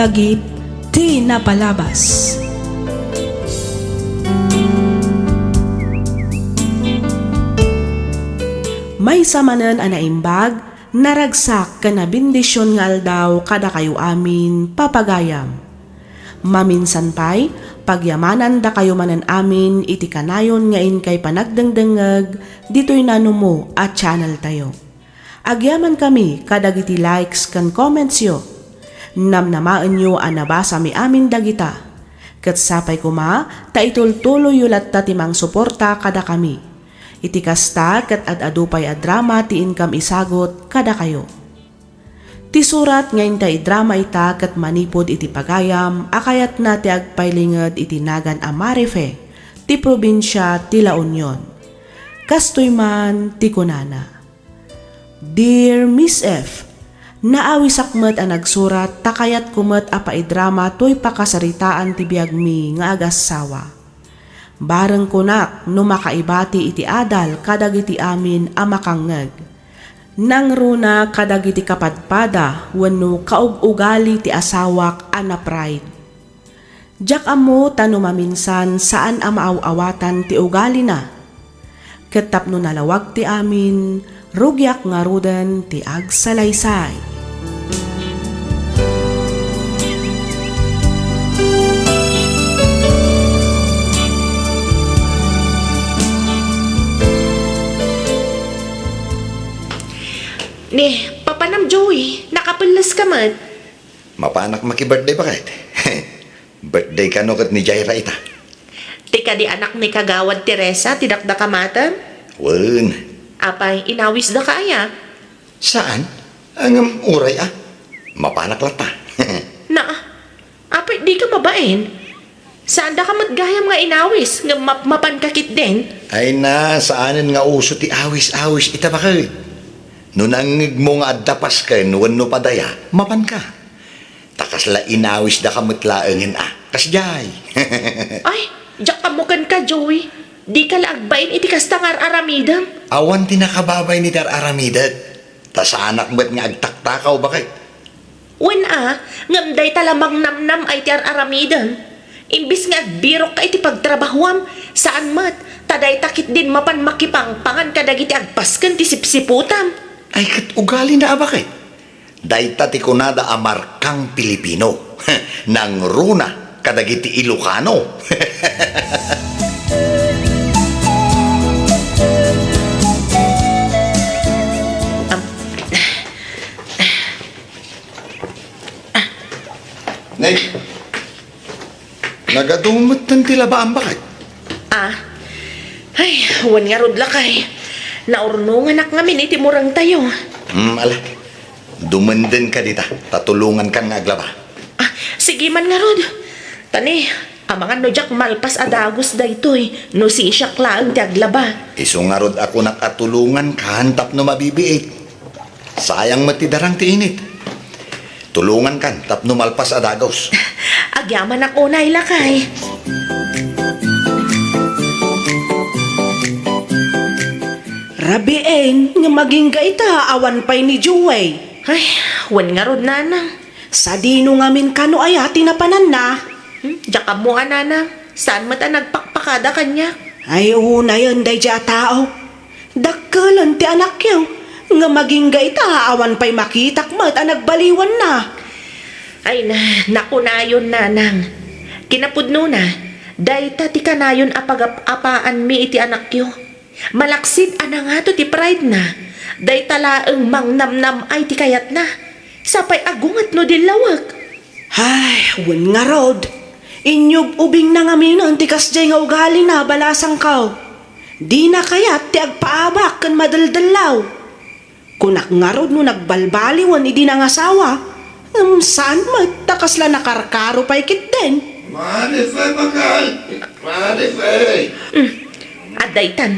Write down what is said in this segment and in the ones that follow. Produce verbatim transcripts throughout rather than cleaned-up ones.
Agip ti napalabas. Maysa manen a naimbag, naragsak ken nabendision nga aldaw kadakayo amin, papagayam. Maminsan pay, pagyamanandakayo manen amin iti kanayon nga inkay panagdengdengngeg ditoy nanumo a channeltayo. Agyamankami kadagiti likes ken commentsyo. Namnamaenyo a nabasami amin dagita. Ket sapay koma ta itultuloyyo latta ti mangsuporta kadakami. Iti kasta, ket ad-adu pay a drama ti inkam isagut kadakayo. Ti surat nga intay idrama ita ket manipud iti pagayam a kayatna ti agpailinged iti nagan a Marife, ti probinsia ti La Union. Kastoy man ti kunana. Dear Miss F, naawisak met a nagsurat ta kayatko met a paidrama toy pakasaritaan ti biagmi nga agassawa. Bareng kunak no makaibati iti adal kadagiti amin a makangngeg. Nangruna kadagiti kapadpada wenno kaug-ugali ti asawak a na-pride. Diak ammo ta no maminsan saan a maaw-awatan ti ugalina. Ket tapno nalawag ti amin, rugiak ngaruden ti agsalaysay. Ni, papanam, Joey, nakapelles ka met? Mapanak maki-birthday, baket. Birthday kano ket ni Jaira ita? Ti kadi anak ni Kagawad Teresa ti dakdakamatem? Wen. Apay, inawisdaka aya? Saan? Ngem uray a. Mapanak latta. Naa, apay, dika mabain. Saandaka met gayam nga inawis, ngem mapmapanka ketdin? Ay na, saanen nga uso ti awis-awis ita, baket. No nangngegmo nga adda pasken wenno padaya, mapanka. Ta kasla inawisdaka met laengen a. Kasdiay. Ay, diak ammo kenka, Joey. Dika la agbain iti kasta nga ar-aramidem. Awan ti nakababain iti ar-aramidek. Ta saanak met nga agtaktakaw, baket. Wen a, ngem dayta la mangnamnam ay ti ar-aramidem. Imbes nga agbirokka iti pagtrabahuam, saan met, ta dayta ketdin mapan makipangpangan kadagiti agpasken ti sipsiputam. Ay, ket ugalina a, baket. Dayta ti kunada a markang Pilipino. Nangruna kadagiti Ilocano. Nay, nagadu metten ti labaam, baket? Ah? Ay, wen ngarud, lakay. Naurnonganak ngamin iti murengtayo. Hmm, ala. Dumendenka dita, ta tulongankan nga aglaba. Ah, sige man ngarud. Ta ni, amangan no diak malpas a dagus daytoy, no sisiak laeng ti aglaba. Isu ngarud a kunak a tulongankan tapno mabibiit. Sayang met ti darang ti init. Tulongankan tapno malpas a dagus. Agyamanak unay, lakay. Rabiin nga magingga ita awan pay ni Joey. Ay, wen ngarud, nanang. Sadino ngamin kano aya ti napananna? Hmm, diak ammo a, nanang. Saan met a nagpakpakada kaniak? Ay, unayen daydiay a tao. Dakkelen ti anakyo, nga magingga ita awan pay makitak met a nagbaliwanna. Ay na, nakunayon, nanang. Kinapudnona, dayta ti kanayon a pagap-apaanmi iti anakyo. Malaksid a nangato ti pride na, dayta laeng mangnamnam-ay ti kayatna. Sapay a gunget no dillawek. Ay, wen ngarud. Inyub-ubingna ngaminen ti kasdiay nga ugalina, balasangko. Dina kayat ti agpaabak ken madeldellaw. Kunak ngarud no nagbalbaliwen idi nangasawa, ngem saan met ta kasla nakarkaro pay ketdin. Marife, bakal! Marife! Mm. Adda itan,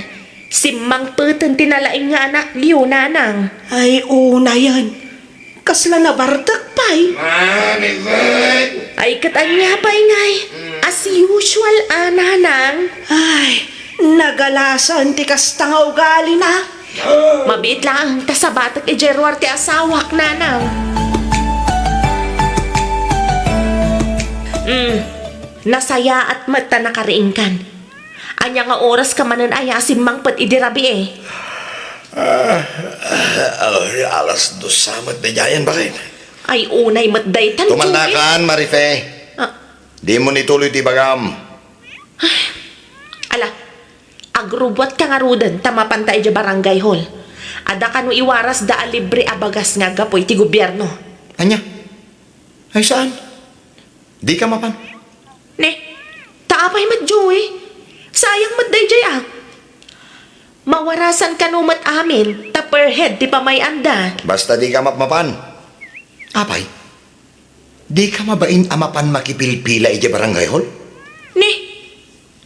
simmangpeten ti nalaing nga anakyo, nanang. Ay, unayen. Kasla nabartek pay. Marife! Ay, ket ania pay ngay? As usual, a, nanang. Ay, nagalasan ti kasta nga ugalina. Mabiit laeng ta sabatek idiay ruar ti asawak, nanang. Hmm, nasayaat met ta nakariingkan. Ania nga oras ka manen aya a simmangpet idi rabii? Ah, ah, alas dos sa met daydiayen, bakit? Ay, unay met daytan, Joey. Tumannakan, Marife. Ah. Dimo ituloy ti ibagam. Ala, agrubbuatka ngaruden ta mapanta idiay barangay hall. Adda kano iwarasda a libre a bagas nga aggapu iti gobierno. Ania? Ay, saan? Dika mapan? Ne, ta apay met, Joey? Sayang met daydiay a. Mawarasan kano met amin ta per head ti pamay-anda. Basta dika mapmapan. Apay? Dika mabain a mapan makipilpila idiay barangay hall? Ne,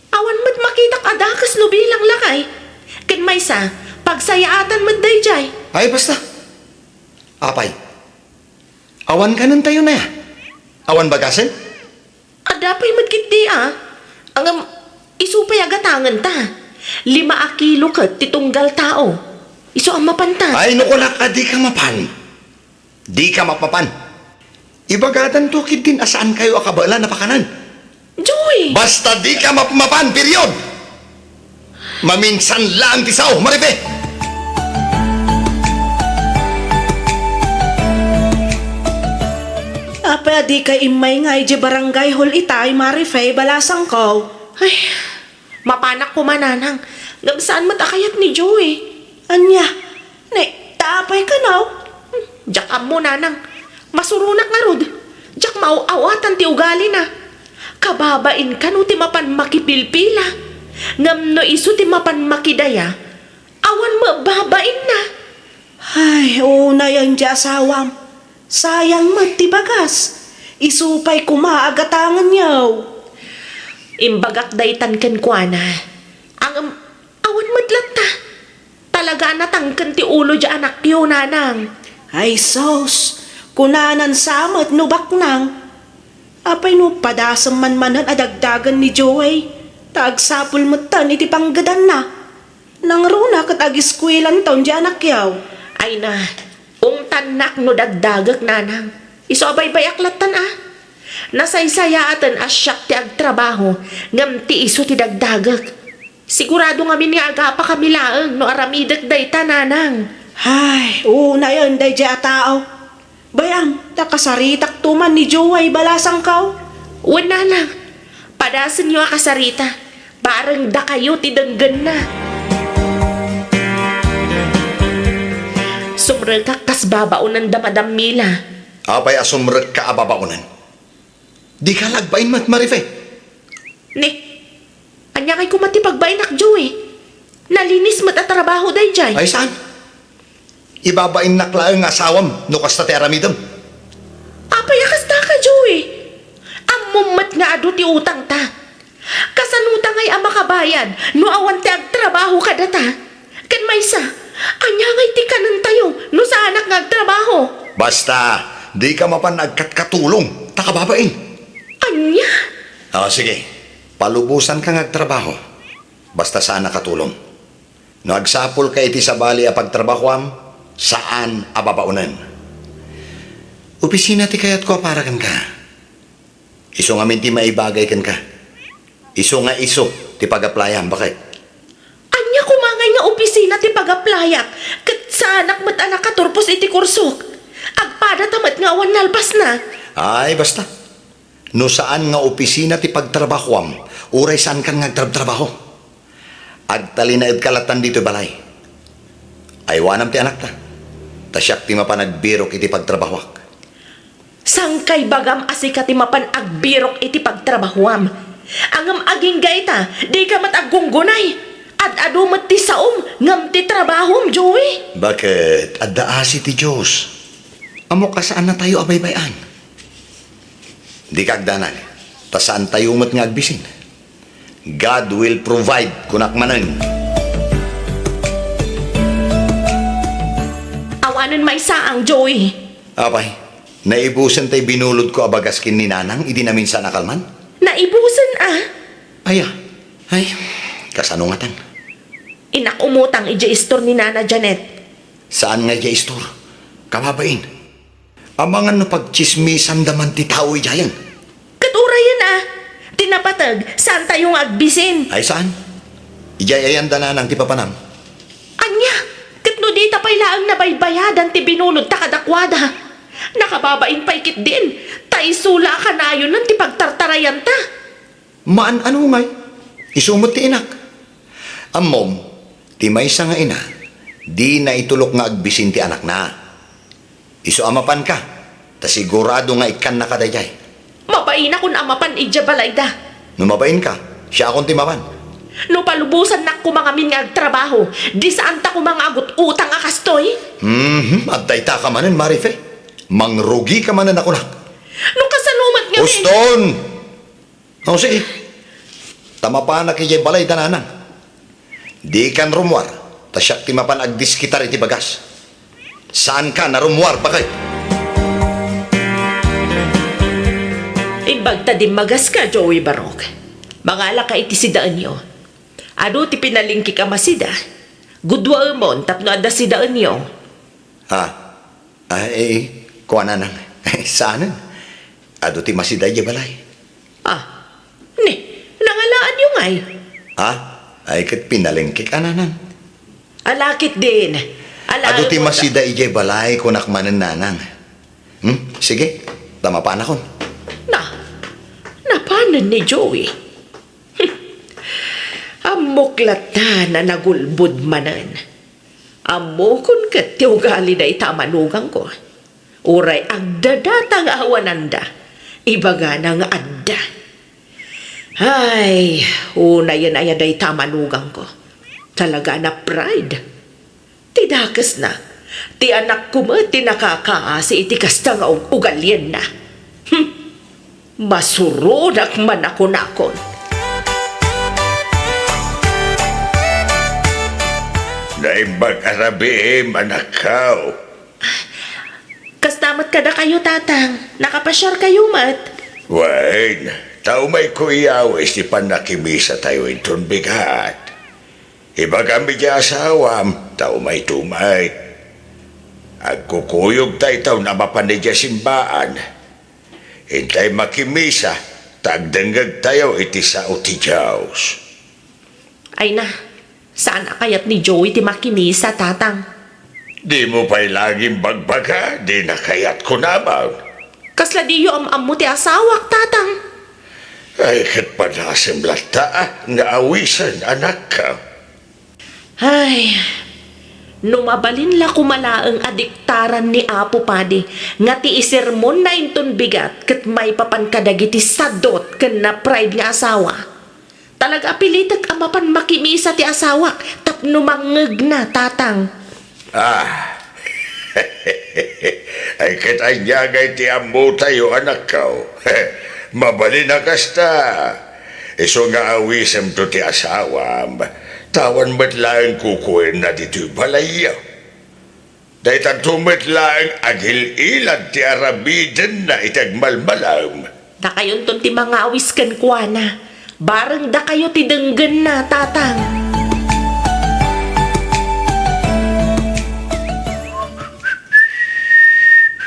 awan met makitak a dakes no bilang lakay. Ken maysa, pagsayaatan met daydiay. Ay, basta. Apay? Awan kanentayo na. Awan bagasen? Adda pay met ketdi a. Ngem, isu pay a gatangenta. Lima a kilo ket ti tunggal tao. Isu a mapanta. Ay, no kunak a dika mapan. Dika mapmapan. Ibagadanto ketdin a saankayo a kabaelan a pakanen. Joey! Basta dika mapmapan, period! Maminsan laeng ti sao, Marife! Apay a dika immay nga idiay barangay hall itay, Marife, balasangko? Ay, mapanak koma, nanang. Ngem saan met a kayat ni Joey. Ania? Ne, ta apay kano? Hmm, diak ammo, nanang. Masuronak ngarud. Diak maaw-awatan ti ugalina. Kababain kano ti mapan makipilpila. Ngem no isu ti mapan makidaya, awan met babainna. Ay, unayen ti asawam. Sayang met ti bagas. Isu pay koma a gatangenyo. Imbagak daytan kenkuana. Ngem, awan met latta. Talaga a natangken ti ulo diay anakyo, nanang. Ay sus, kunanan sa met no baknang. Apay no padasem man manen a dagdagen ni Joey, ta agsapul metten iti panggedanna. Nangruna ket agiskuelanton diay anakyo. Ay na, ungtannak no dagdagek, nanang. Isu a baybay-ak lattan a. Nasaysayaaten a siak ti agtrabaho, ngem ti isu ti dagdagek. Sigurado ngamin nga agapakami laeng no aramidek dayta, nanang. Ay, unayen daydiay a tao. Bay-am, ta kasaritakto man ni Joey balasangko. Wen, nanang, padasenyo a kasarita. Bareng dakayo ti denggenna. Sumrekak kas babaonen da Madam Mila. Apay a sumrekka a babaonen? Dika la agbain met, Marife. Ne, ania ngay koma ti pagbainak, Joey? Nalinis met a trabaho daydiay. Ay, saan? Ibabainnak laeng nga asawam no kasta ti aramidem. Apay a kastaka, Joey? Ammom met nga adu ti utangta. Kasanota ngay a makabayad no awan ti agtrabaho kadata? Ken maysa, ania ngay ti kanentayo no saanak nga agtrabaho? Basta, dika mapan agkatkatulong, ta kababain. Ania? O, sige. Palubosanka nga agtrabaho. Basta saan a katulong. No agsapulka iti sabali a pagtrabahoam, saan a babaonen. Opisina ti kayatko a para kenka. Isu ngamin ti maibagay kenka. Isu nga isu ti pag-applyam, baket. Ania koma ngay nga opisina ti pag-applyak, ket saanak met a nakaturpos iti kursok? Agpadata met nga awan nalpasna. Ay, basta. No saan nga opisina ti pagtrabahoam, uray saankan nga agtrabtrabaho. Agtalinaedka lattan ditoy balay. Aywanam ti anakta, ta siak ti mapan agbirok iti pagtrabahoak. Sangkay bagam a sika ti mapan agbirok iti pagtrabahoam. Ngem agingga ita, dika met aggunggunay. Ad-adu met ti saom ngem ti trabahom, Joey. Baket, adda asi ti Dios. Ammok a saannatayo a baybay-an. Dika agdanag, ta saantayo met nga agbisin. God will provide, kunak manen. Awanen maysaang, Joey. Apay, naibusen tay binulodko a bagas ken ni Nanang idi naminsan a kalman? Naibusen a? Aya, ay, kasano ngatan? Innak umutang idiay istor ni Nana Janet. Saan nga idiay istor? Kababain. Amangan no pagtsismisanda man ti tao idiayen. Ket uray napateg, saantayo nga agbisin. Ay, saan? Idiay ayanda nanang ti papanam. Ania? Ket no dita pay laeng nabaybayadan ti binunodta kadakuada, nakababain pay ketdin, ta isu la a kanayonen ti pagtartarayanta. Maan-ano ngay? Isu met ti inak. Ammom, ti maysa nga ina, dina itulok nga agbisin ti anakna. Isu a mapanka, ta sigurado nga ikkannaka daydiay. Mabainakon a mapan idiay balayda. No mabainka, siakon ti mapan. No palubosannak koma ngamin nga agtrabaho, di saanta koma nga agut-utang a kastoy? Mhm, adda itaka manen, Marife. Mangrugika manen a kunak. No kasano met ngamin? Uston! O, sige. Ta mapanak idiay balayda nanang. Dikan rummuar, ta siak ti mapan agdiskitar iti bagas. Saanka a rummuar, baket? Imbag ta dimmagaska, Joey Barok. Mangalaka iti sidaenyo. Adu ti pinalingkik a masida. Guduaemon tapno adda sidaenyo. Ha? Ay, kua nanang. Saanen. Adu ti masida idiay balay. Ah, ni, nangalaanyo ngay? Ha? Ay, ket pinalengkek a nanang. Ala ketdin. Ala, adu ti masida idiay balay, kunak manen nanang. Hmm? Sige, ta mapanakon. Na, napanen ni Joey. Ammok latta a nagulbod manen. Ammokon ket ti ugali dayta a manugangko. Uray agdadata nga awananda, ibagana nga adda. Ay, unayen aya dayta a manugangko. Talaga a pride. Ti dakesna, ti anakko met ti nakakaasi iti kasta nga ug-, ugalienna. Hmm. Masurodak man a kunakon. Naimbag a rabiim, anakko. Kasta met kadakayo, Tatang. Nakapasiarkayo met. Wen, ta umayko iyawis ti pannakimisatayo inton bigat. Ibagam iti asawam, ta umayto met. Agkukuyogtayto a mapan idiay simbaan. Intay makimisa, ta agdengngegtayo iti sao ti Dios. Ay na, saan a kayat ni Joey ti makimisa, Tatang? Dimo pay laeng imbagbaga, dina kayat kunam. Kasla diyo am-ammo ti asawak, Tatang? Ay, ket padasem latta, a, nga awisen, anakko. Ay, no mabalin la koma laeng a diktaran ni Apo Padi nga ti isermonna inton bigat ket maipapan kadagiti sadut ken na-pride nga asawa. Talaga a pilitek a mapan makimisa ti asawak tapno mangngegna, Tatang. Ah. Ay, ket ania ngay ti ammotayo, anakko? Mabalin a kasta. Isu nga awisemto ti asawam, ta awan met laeng kukuenna ditoy balayyo. Daytanto met laeng agil-ilad ti aramidenna iti agmalmalem. Dakayonton ti mangawis kenkuana. Bareng dakayo ti denggenna, Tatang.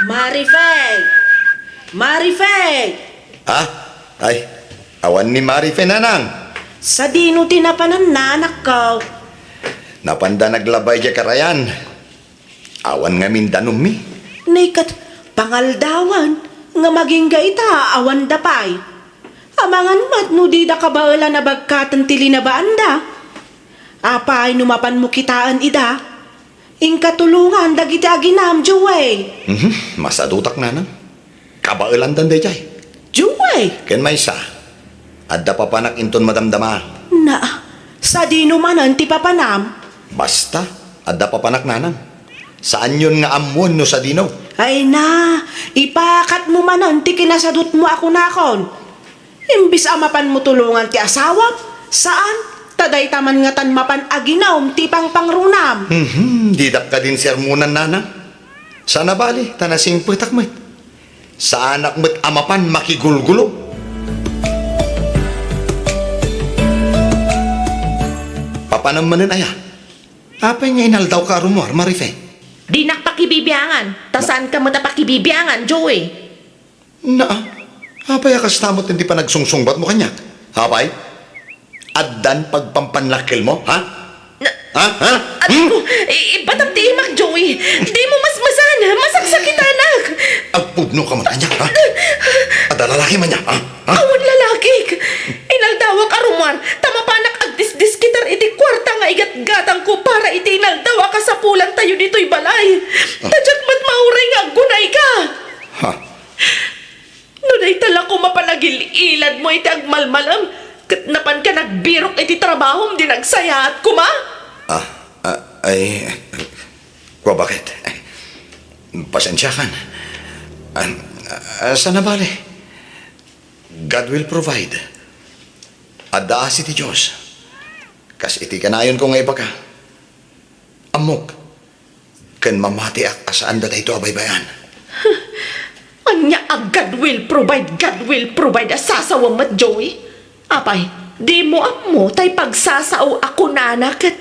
Marifay! Marifay! Ha? Ay, awan ni Marife, nanang. Sadino ti napananna, anakko? Napanda naglaba idiay karayan. Awan ngamin danummi. Nay ket, pangaldawan nga magingga ita, awanda pay. Amangan met no dida kabaelan a bagkaten ti linabaanda. Apay no mapanmo kitaen ida? Inka tulongan dagiti aginam, Joey. Mhm, masadutak, nanang. Kabaelandan daydiay. Joey! Ken maysa, adda papanak inton madamdama. Na, sadino manen ti papanam? Basta, adda papanak, nanang. Saanyon nga ammoen no sadino. Ay na, ipakatmo manen ti kinasadutmo a kunakon. Imbes a mapanmo tulongan ti asawam, saan? Ta dayta man ngatan mapan aginum ti pangpangrunam. Mhm, didak kadin sermonan, nanang. Saan a bali, ta nasingpetak met. Saanak met a mapan makigulgulo. Papanam manen aya? Apay nga inaldawka a rummuar, Marife? Dinak pakibibiangan, ta saanka met a pakibibiangan, Joey. Naa, apay a kasta met ti panagsungsungbatmo kaniak? Apay? Addan pagpampanlakkelmo, ha? Na- Ha? Ha? Aray ko, Hmm? I- ibatam ti imak, Joey. Di mo masmasan. Masaksakitanak. Agpudno ka man kaniak, ha? Adda lalaki man niya, ha? Ha? Awan lalakik. Inaldawak a rummuar, ta mapanak agdisdiskitar iti kuarta nga igatgatangko para iti inaldaw a kasapulantayo ditoy balay. Ah. Ta diak met mauray nga aggunay ka. Ha? No dayta la koma panagil-iladmo iti agmalmalem, ket napanka nagbirok iti trabahom di nagsayaat koma? Ah, ah, ay, kua, bakit? Pasensiakan. Ah, ah, saan a bale? God will provide. Adda asi ti Dios. Kas iti kanayonko nga ibaga. Ammok, ken mamatiak a saanda daytoy a baybay-an. Ania a God will provide, God will provide a sasawem met, Joey? Apay, dimo ammo tay pagsasao a kunana ket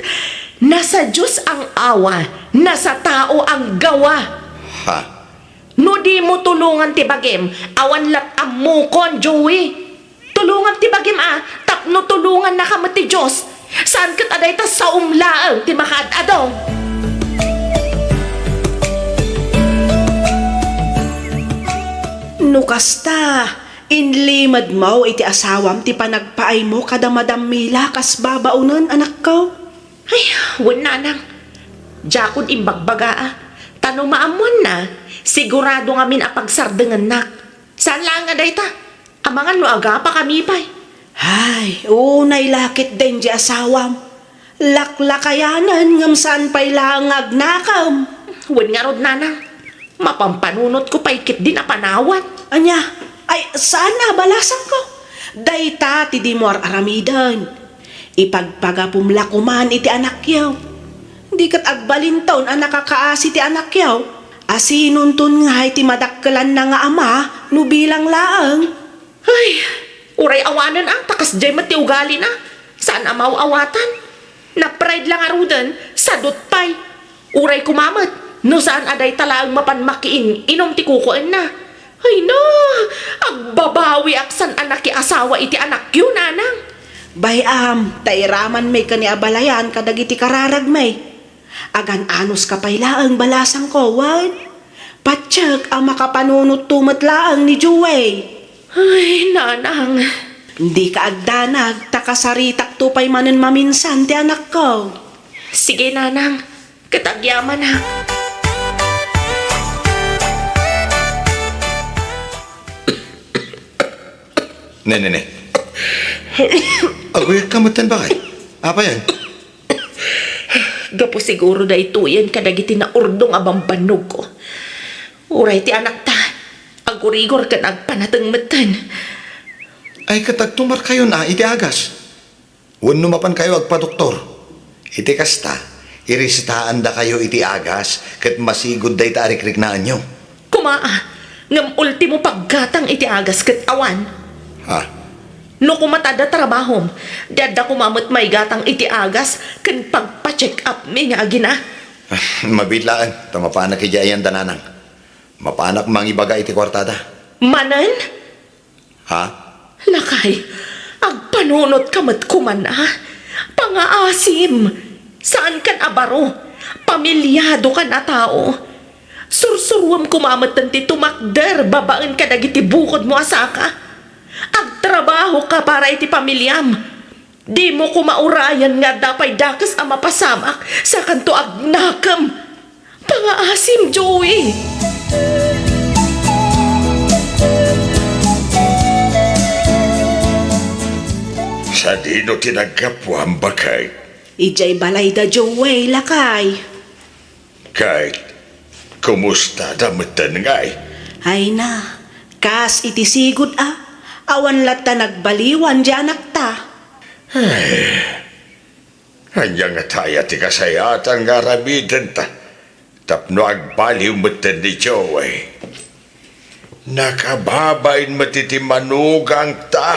nasa Dios ang awa, nasa tao ang gawa. Ha? No dimo tulongan ti bagim, awan lat ammokon, Joey. Tulongam ti bagim a, tapno tulongannaka met ti Dios. Saan ket a dayta saom laeng ti makaad-ado. No kasta, inlimedmo iti asawam ti panagpaaymo kada Madam Mila kas babaonen, anakko? Ay, wen, nanang. Diakon imbagbagaa. Ta no maammoanna, sigurado ngamin a pagsardengennak. Saan laeng a dayta. Amangan no agapakami pay. Ay, unay la ketdin di asawam. Laklakayanen ngem saan pay laeng nga agnakem. Wen ngarud, nanang, mapampanunotko pay ketdin a panawat. Ania? Ay, saan a balasangko? Dayta ti dimo ar-aramiden. Ipagpagapom la koman iti anakyo. Di ket agbalinton a nakakaasi ti anakyo. Asinonton ngay ti madakkelanna nga ama no bilang laeng? Ay, uray awanen a, ta kasdiay met ti ugalina. Saan a maaw-awatan. Na-pride la ngaruden, sadut pay. Uray koma met, no saan a dayta laeng mapan makiin-inom ti kukuenna. Ay na, agbabawiak saan a nakiasawa iti anakyo, nanang. Bay-am, ta iramanmi ken ni abalayan kadagiti kararagmi. Agan-anuska pay laeng balasangko, wen? Patiek a makapanunotto met laeng ni Joey. Ay, nanang. Dika agdanag, ta kasaritakto pay manen maminsan ti anakko. Sige, nanang. Ket agyamanak. Ne, ne, ne. Aguyagka metten, bakay? Apay aya? Gapu siguro daytoyen kadagiti naurdong a bambannogko. Uray ti anakta, agurigor ken agpanateng metten. Ay, ket agtumarkayon a iti agas. Wenno mapankayo agpadoktor. Iti kasta, iresetaandakayo iti agas ket masigud dayta a rikriknaanyo. Koma a, ngem ultimo paggatang iti agas ket awan. Ha? No koma ta adda trabahom, di adda koma met maigatang iti agas ken pagpa-check up-mi nga agina. Mabiit laeng, ta mapanak idiay ayanda, nanang. Mapanak mangibaga iti kuartada. Manen? Ha? Lakay, agpanunotka met koman a. Pangaasim. Saankan a baro. Pamiliadokan a tao. Sursuruem koma metten ti tumakder babaen kadagiti bukodmo a saka. Agtrabahoka para iti pamiliam. Dimo koma urayan nga adda pay dakes a mapasamak, sakanto agnakem. Pangaasim, Joey! Sadino ti naggapuam, baket? Idiay balayda, Joey, lakay. Ket, kumustada metten ngay? Ay na, kas iti sigud a, awan latta nagbaliwan di anakta. Ay, ania ngata aya ti kasayaatan nga aramidenta tapno agbaliw metten ni Joey? Nakababain met iti manugangta,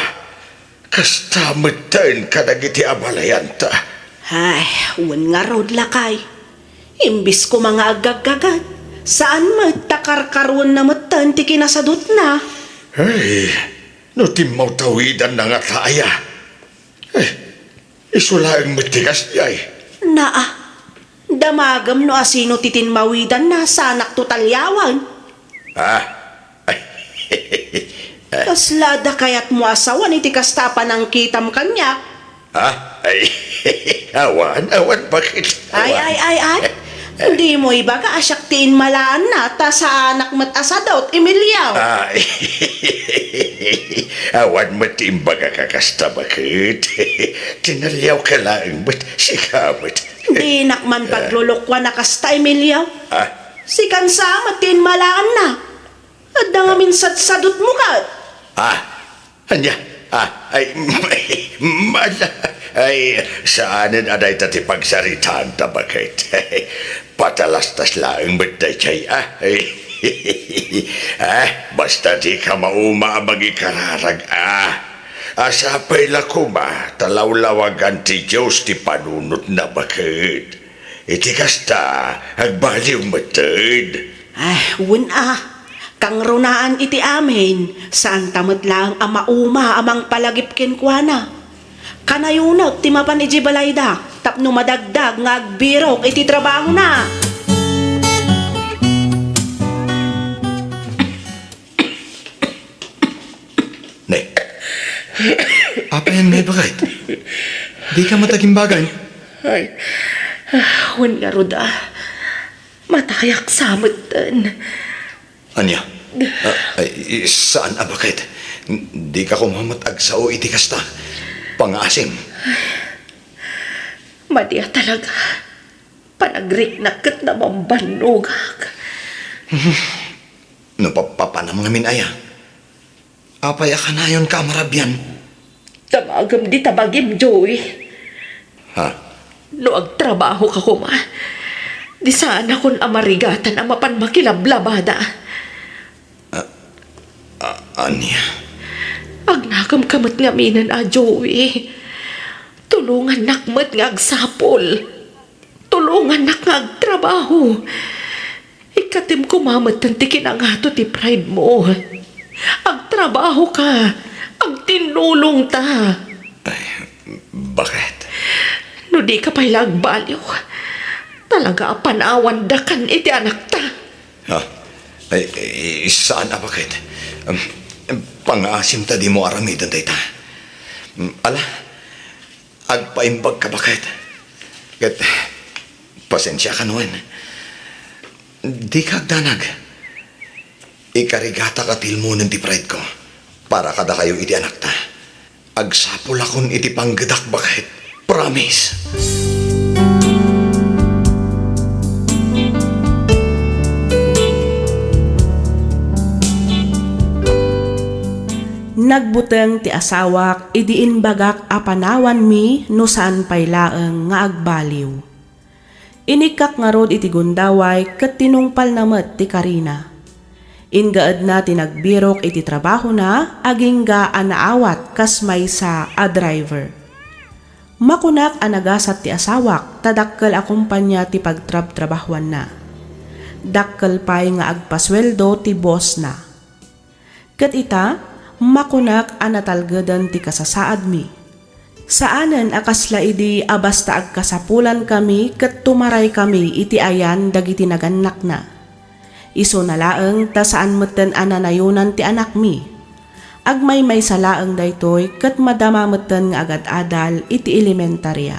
kasta metten kadagiti abalayanta. Ay, wen ngarud, lakay. Imbis koma nga aggaggagat, saan met ta karkaruenna metten ti kinasadutna. Ay, No timmawtawidanna ngata aya? Eh, isu laeng met ti kasdiay. Naa, damagem no asino ti timmawidannaa, saanakto talliawen. Ah? Kasla adda kayatmo a sawen iti kasta a panangkitam kaniak? Ha? Ay, awan, awan, bakit? Ay, awan. Ay, ay, ay. Dimo ibaga a siak ti inmalaanna, ta saanak met a sadut, Emilio. Ay, awan met ti imbagak a kasta, bakit? Tinalliawka laeng met, sika met. Dinak man paglulukuan a kasta, Emilio. Ha? Sikan sa met ti inmalaanna. Adda ngamin sadsadutmo ket. Ah, ania? Ah, ay, mala. Ay, saanen a dayta ti pagsaritaanta, bakit? Patalastas laeng met daydiay, ah. Ay, ah, basta dika mauma a mangikararag, ah. Sapay la koma ta lawlawagan ti Dios ti panunotna, bakit? Iti kasta, agbaliw metten. Ah, wen a, kangrunaan iti amin, saanta met laeng a mauma a mangpalagip kenkuana. Kanayonep ti mapan idiay balayda tapno madagdag nga agbirok iti trabahona. Ne. Apayan nga ibagat? Dika met agimbagan? Ay, ah, wen ngarud a. Matayak sa metten. Ania? Ah, ay, saan a bakit? Dika koma met agsao iti kasta. Pangaasim. Madi a talaga. Panagriknak ket nabambannogak. No pappapanam ngamin aya? Apay a kanayonka a marabian? Damagem dita bagim, Joey. Ha? No agtrabahoka koma, di saanakon a marigatan a mapan makilablabada. Ah, ah, ania? Agnakemka met ngaminen a, Joey. Tulongannak met nga agsapul. Tulongannak nga agtrabaho. Ikkatem koma metten ti kinangato ti pride mo. Agtrabahoka. Agtinnulongta. Ay, bakit? No dika pay la agbaliw, talaga a panawandakan iti anakta. Ha? Ay, ay, saan a bakit? Um, pangaasim ta dimo aramiden dayta. Um, ala, agpaimbagka bakit? Ket, pasensiaka no wen. Dika agdanag. Ikarigatak a tilmonen ti pride ko para kadakayo iti anakta. Agsapulakon iti panggedak bakit. Promise. Nagbuteng ti asawak idi imbagak a panawanmi no saan pay laeng nga agbaliw. Inikkak ngarud iti gundaway ket tinungpalna met ti karina. Ingaedna ti nagbirok iti trabahona agingga a naawat kas maysa a driver. Makunak a nagasat ti asawak ta dakkel a kompania ti pagtrabtrabahoanna. Dakkel pay nga agpasueldo ti bossna. Ket ita, makunak a natalgeden ti kasasaadmi. Saanen a kasla idi a basta agkasapulankami ket tumaraykami iti ayan dagiti nagannakna. Isuna laeng ta saan metten a nanayonan ti anakmi. Agmaymaysa laeng daytoy ket madama metten nga agad-adal iti elementaria.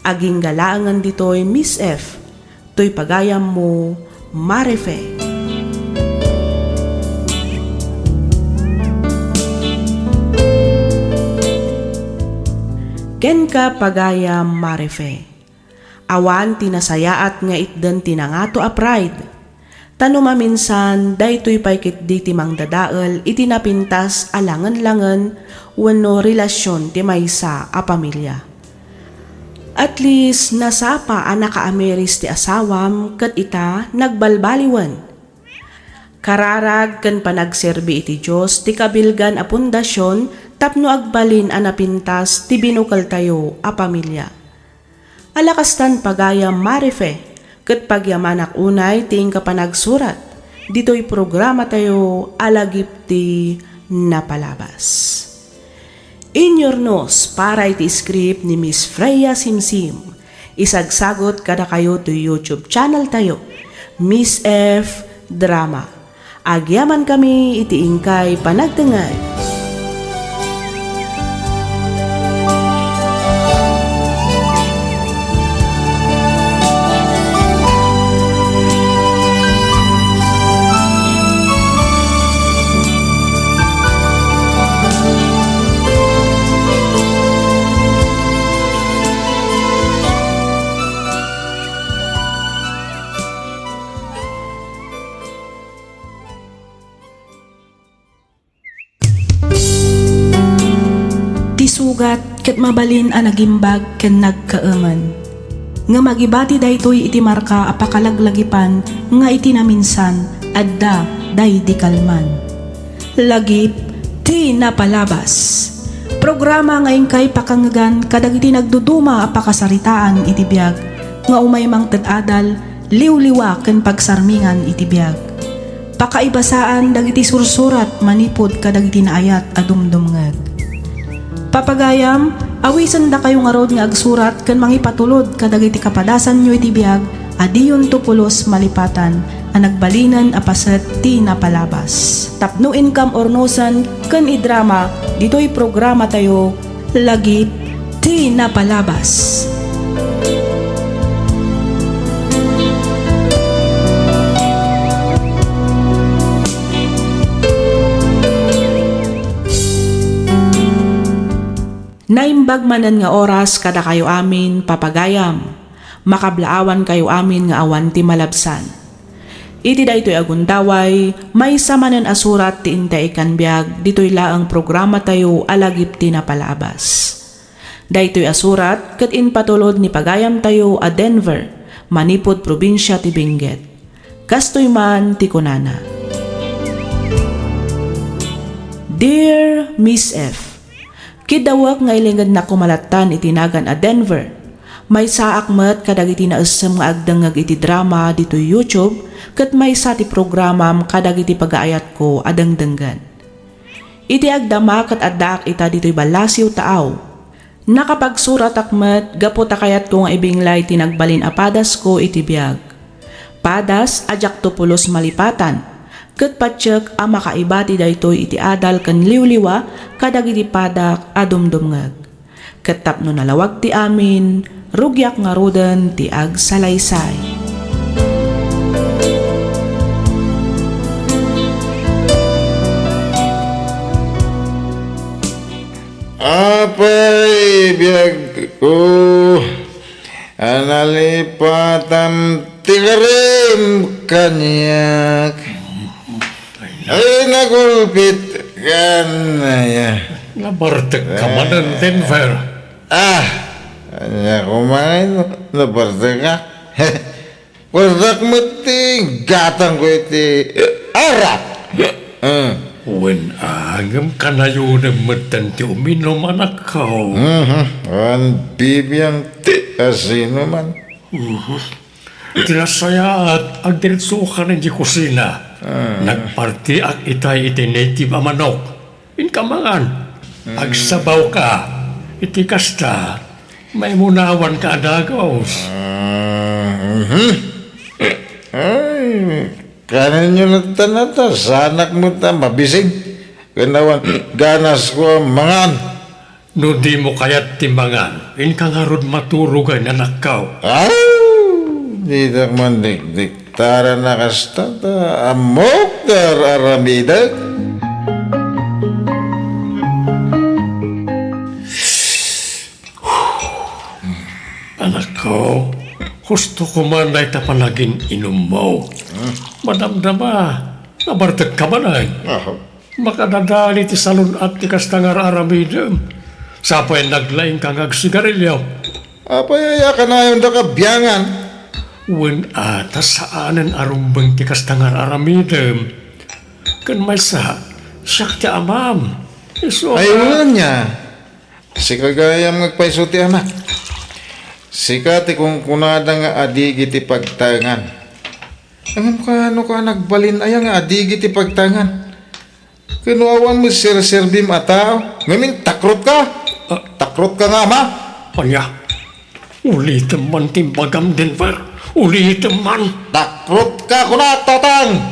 Agingga laengen ditoy, Miss F, toy pagayammo, Marife. Kenka, pagayam Marife. Awan ti nasayaat nga itden ti nangato a pride. Ta no maminsan, daytoy pay ketdi ti mangdadael iti napintas a langen-langen wenno relasion ti maysa a pamilia. At least, nasapa a nakaamiris ti asawam ket ita nagbalbaliwen. Kararag ken panagserbi iti Dios ti kabilgan a pundasion tapno agbalin a napintas ti binukeltayo a pamilia. Ala kastan, pagayam Marife, ket pagyamanak unay ti inka panagsurat ditoy programatayo a lagip ti napalabas. Inyurnos para iti script ni Miss Freya Simsim. Isagsagut kadakayo ti YouTube channel tayo, Miss F Drama. Agyamankami iti inkay panagdengngeg. Ti sugat ket mabalin a nagimbag ken nagkaemen. Ngem agibati daytoy iti marka a pakalaglagipan nga iti naminsan, adda daydi kalman. Lagip ti napalabas. Programa nga inkay pakangngegan kadagiti nagduduma a pakasaritaan iti biag nga umay mangted adal, liwliwa ken pagsarmingan iti biag. Pakaibasaan dagiti sursurat manipud kadagiti naayat a dumdumngeg. Papagayam, awisendakayo ngarud nga agsurat ken mangipatulod kadagiti kapadasanyo iti biag a diyonto pulos malipatan a nagbalinen a paset ti napalabas. Tapno inkam urnosen ken idrama ditoy programatayo, Lagip ti napalabas. Naimbag manen nga oras kadakayo amin, papagayam. Makablaawankayo amin nga awan ti malabsan. Iti daytoy a gundaway, maysa manen a surat ti intay ikkan biag ditoy laeng programatayo a Lagip ti Napalabas. Daytoy a surat ket impatulod ni pagayamtayo a Denver, manipud probinsia ti Benguet. Kastoy man ti kunana, Dear Miss F, Kiddawek nga ilingednak koma lattan iti nagan a Denver. Maysaak met kadagiti naessem nga agdengngeg iti drama ditoy YouTube ket maysa ti programam kadagiti pagaayatko a dengdenggen. Iti agdama ket addaak ita ditoy ballasiw taaw. Nakapagsuratak met gapu ta kayatko nga ibinglay ti nagbalin a padasko iti biag. Padas a diakto pulos malipatan, ket patiek a makaibati daytoy iti adal ken liwliwa kadagiti padak a dumdumngeg. Ket tapno nalawag ti amin, rugiak ngaruden ti agsalaysay. Apay, biagko, a nalipatam ti karim kaniak. Ay, nagulpit kan, ay, ah. Nabartek ka manen, Denver. Ah, ania kumain, nabartek ka? Pagdak met ti gatangko iti arak. Ah. Wen, ah, ngem kanayonem metten ti uminum, anakko. Mhm. Wen, bibiang ti asinoman. Mhm. Ti nasayaat, agdiretsokan idiay kusina. Ah. Nagpartiak itay iti native a manok. Inka mangan. Mm. Agsabawka. Iti kasta, maimunawanka a dagus. Ah, mhm. Ay, kanenyo latta nata, saanak met a mabisig. Ken awan ganasko a mangan. No dimo kayat ti mangan, inka ngarud maturog, anakko. Aw! Ditak man dikdiktaran a kasta ta ammok ti ar-aramidek. Anakko, husto koma dayta panagin-inummo. Hmm. Madamdama, nabartek ka manen. Aha. Makadadani ti salun-at ti kasta nga ar-aramidem. Sa pay naglaingka nga agsigarilio. Apay aya kanayon da kabiangan? Wen a, ta saanen a rumbeng ti kasta nga ar-aramidem. Ken maysa, siak ti amam. Isu a Ay, wen ania. Sika gayam nga agpayso ti anak. Sika ti kunkunada nga adigi ti pagtaengan. Ngem kaano ka nagbalin aya nga adigi ti pagtaengan? Ken no awan met serserbim a tao, ngamin takrotka? Ah. Takrotka nga ama? Ania? Ulitem man ti imbagam, Denver. Ulitem man. Takrotka, kunak, Tatang.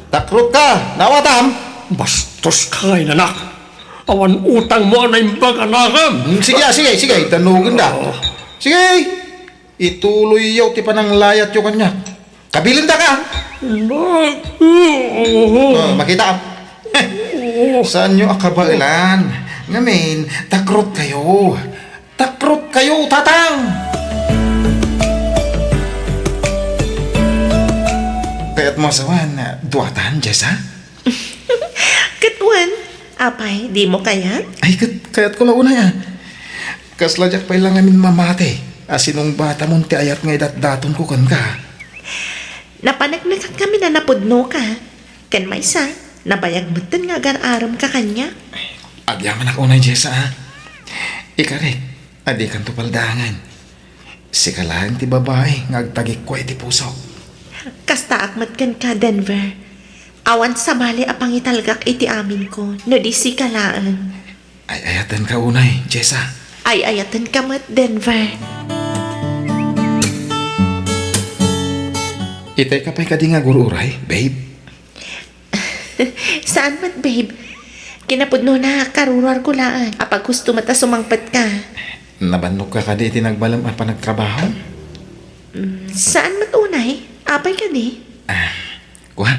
Takrotka, nawatam? Bastos ka nga inanak. Awan utangmo a naimbag a nakem. Hmm, sige, ah, sige, sige, itanogenda. Oh. Sige, ituloyyo ti pananglayatyo kaniak. Kabilindaka. Oh, makita. Saanyo a kabaelan. Ngamin, takrotkayo. Takrotkayo, Tatang! Kayatmo a sawen, duatan, Jessa? Ket wen, apay, dimo kayat? Ay, ket kayatko la unay, ah. Kasla diak pay la ngamin mamati a sinungbatamon ti ayat nga idatdatonko kenka. Napaneknekankamin a napudnoka. Ken maysa, nabayag metten nga agar-aremka kaniak. Agyamanak unay, Jessa, a. Ikarik a dikanto paldaangen. Sika laeng ti babai nga agtagikua iti pusok. Kastaak met kenka, Denver. Awan sabali a pangitalgak iti aminko no di sika laeng. Ay-ayatenka unay, Jessa. Ay-ayatenka met, Denver. Itayka pay kadi nga agur-uray, babe? Saan met, babe. Kinapudnona, karuruarko laeng. Apaghusto met a sumangpetka. Nabannogka kadi iti nagbalem a panagtrabaho? Mm, saan met unay? Apay kadi? Ah, kua.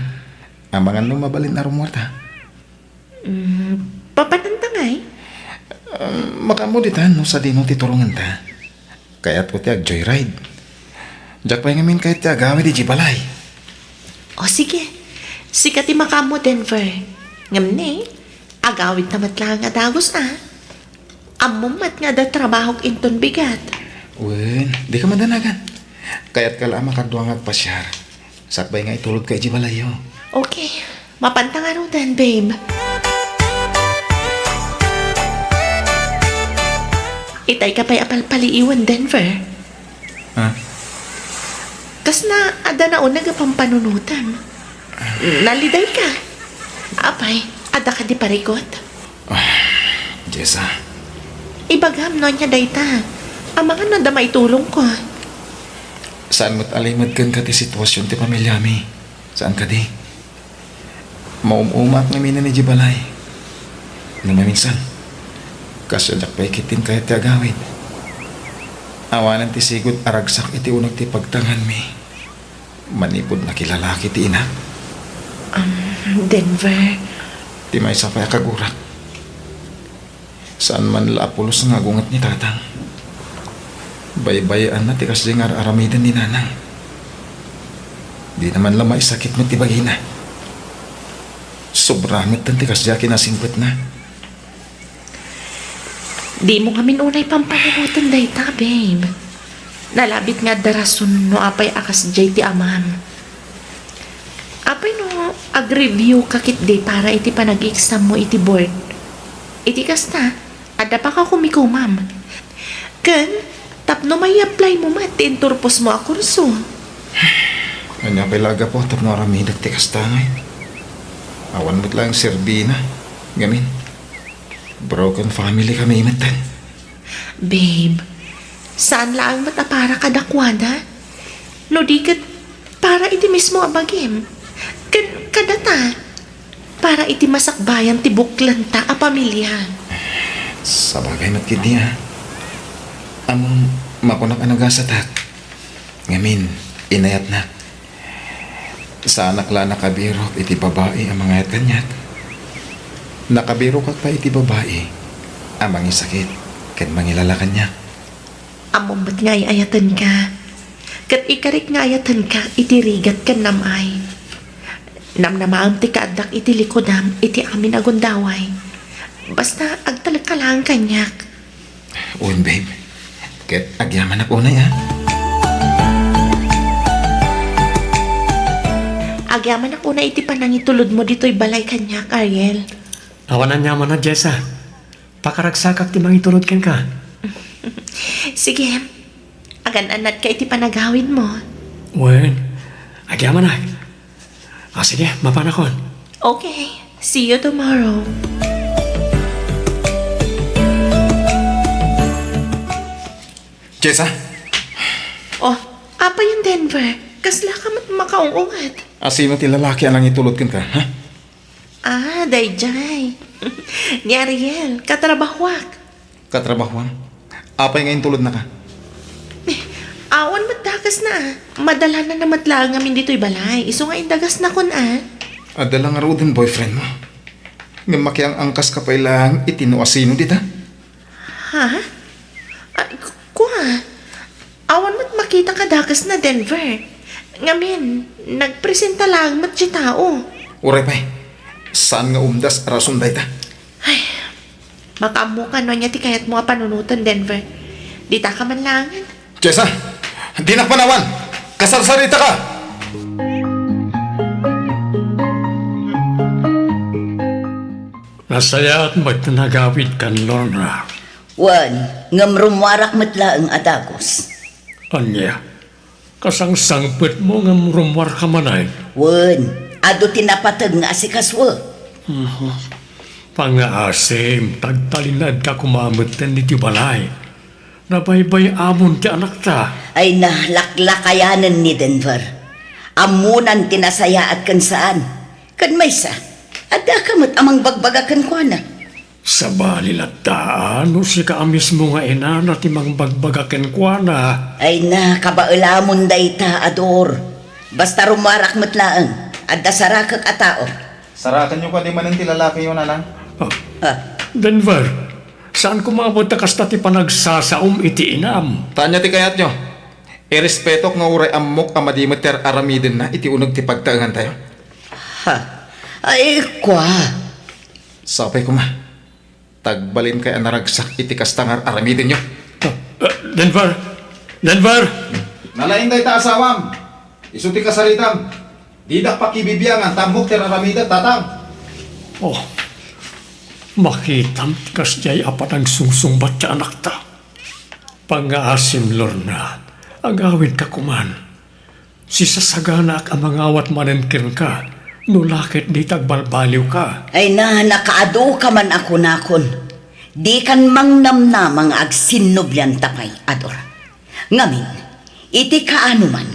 Amangan no mabalin a rummuarta. Mm, papananta ngay? Um, makaammo ditan no sadino ti turongenta. Kayatko ti ag-joyride. Diak pay ngamin kayat ti agawid idiay balay. O sige, sika ti makaammo, Denver. Ngem ni, agawidta met laeng a dagus a. Ammom met nga adda trabahok inton bigat. Wen, dika madanagan. Kayatka la a makadua nga agpasiar. Sakbay nga itulodka idiay balayyo. Okay. Mapanta ngaruden, babe. Itayka pay a palpaliiwen, Denver. Ha? Kasna adda nauneg a pampanunotem. Nalidayka. Apay, adda kadi parigot? Ah, Jessa. Ibagam no ania dayta. Amangan no adda maitulongko. Saan met a limed kenka ti situasion ti pamiliami. Saan kadi? Maum-umaak ngamin idiay balay. No maminsan, kasla diak pay ketdin kayat ti agawid. Awanen ti sigud a ragsak iti uneg ti pagtanganmi. Manipud nakilalaki ti inak. Um, Denver. Ti maysa pay a kagurak. Saan man la a pulos nga agunget ni Tatang. Baybay-anna ti kasdiay nga ar-aramiden ni Nanang. Dina man la maisakit met ti bagina. Sobra metten ti kasdiay a kinasingpetna. Dimo ngamin unay pampanunoten dayta, babe. Nalabit nga adda rason no apay a kasdiay ti amam. Apay no ag-review ka ketdi para iti panag-exam mo iti board? Iti kasta, adda pakakumikomam. Ken, tapno mai-apply mo met ti inturposmo a kurso. Ania pay la a gapu tapno aramidek ti kasta ngay? Awan met laeng serbina. Ngamin, broken family kami metten. Babe, saan laeng met a para kadakuada? No di ket para iti mismo a bagim. Ken kadata, para iti masakbayan ti buklenta a pamilya. Sabagay met ketdi, a. Ammom, makunak a nagasatak. Ngamin, inayatnak. Saanak la a nakabirok iti babai a mangayat kaniak. Nakabirokak pay iti babai a mangisakit ken mangilala kaniak. Ammom met nga ay-ayatenka, ket ikarik nga ayatenka iti rigat ken nam-ay. Namnamaem ti kaaddak iti likudam iti amin a gundaway. Basta agtalekka laeng kaniak. Wen, babe. Ket agyamanak unay, a. Agyamanak unay iti panangitulodmo ditoy balay kaniak, Ariel. Awan aniamanna, Jessa. Pakaragsakak ti mangitulod kenka. Sige. Agan-annadka iti panagawidmo. Wen, agyamanak. O, sige, mapanakon. Okay. See you tomorrow. Jessa? Oh, apay a Denver? Kasla ka met makaung-unget? Asino ti lalaki a nangitulod kenka, ha? Ah, daydiay. Ni Ariel, katrabahoak. Katrabahoam? Apay nga intulodnaka? Awan met dakesna. Madalana na met laeng ngamin ditoy balay. Isu nga indagasnakon a. Adda la ngaruden boyfriend mo. Ngem makiang-angkaska pay laeng iti no asino dita. Ha? Ay, ku-, kua. Awan met makita kadakesna, Denver. Ngamin, nagpresenta laeng met ti tao. Uray pay. Saan nga umdas a rason dayta? Ay, makaammoka no ania ti kayatmo a panunoten, Denver. Ditaka man laengen. Jessa, dinak panawan! Kasarsaritaka! Nasayaat met ti nagawidkan, Lorna. Wen, ngem rummuarak met laeng a dagus. Ania? Kasangsangpetmo ngem rummuarka manen? Wen, adu ti napateg nga asikasuek. Mhm. Pangngaasim, tagtalinaedka koma metten iti balay. Nabaybay-amon ti anakta. Ay na, laklakayanen ni Denver. Ammonan ti nasayaat ken saan. Ken maysa, addaka met a mangbagbaga kenkuana. Sabali latta, no sika a mismo nga inana ti mangbagbaga kenkuana. Ay na, kabaelamon dayta a Dor. Basta rummuarak met laeng, adda sarakek a tao. Sarakenyo kadi manen ti lalakiyo, nanang? Ah. Ah. Denver, saan koma met a kasta ti panagsasaom iti inam. Ta ania ti kayatyo? Irespetok nga uray ammok a madi met ti ar-aramidenna iti uneg ti pagtaengantayo. Ha? Ay, kua. Sapay koma. Tagbalinkayo a naragsak iti kasta nga ar-aramidenyo. Ah, ah, Denver! Denver! Nalaing dayta asawam. Isu ti kasaritam. Didak pakibibiangan ta ammok ti ar-aramidek, tatang. Oh, makitam ti kasdiay a panagsungsungbat ti anakta. Pangngaasim, Lorna, agawidka koman. Sisasaganaak a mangawat manen kenka no la ket dita agbalbaliwka. Ay na, nakaaduka man a kunakon. Dikan mangnamnama nga agsinnublianta pay, Ador. Ngamin, iti kaanoman,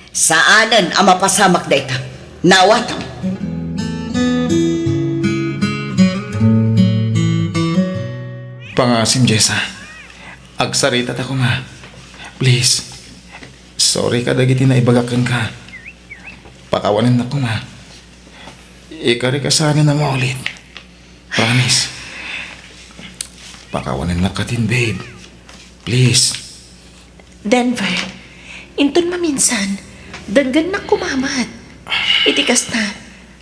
saanen a mapasamak dayta. Naawatam. Pangngaasim, Jessa. Agsaritataka koma. Please. Sorry kadagiti naibagak kenka. Pakawanennak koma. Ikarik a saanen a maulit. Promise. Pakawanennak katin, babe. Please. Denver, inton maminsan, denggennak koma met. Iti kasta,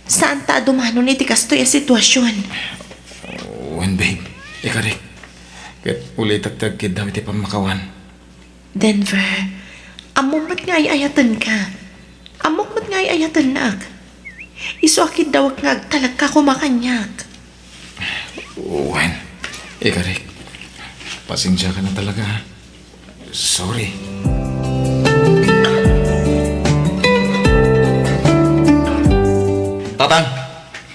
saanta a dumanon iti kastoy a situasion. Wen, babe. Ikarik. Ket ulitek ti agkiddaw iti pammakawan. Denver, ammom met nga ay-ayatenka. Ammok met nga ay-ayatennak. Isu a kiddawek nga agtalekka koma kaniak. Wen, ikarik. Pasensiaka na talaga, ha? Sorry. Tatang!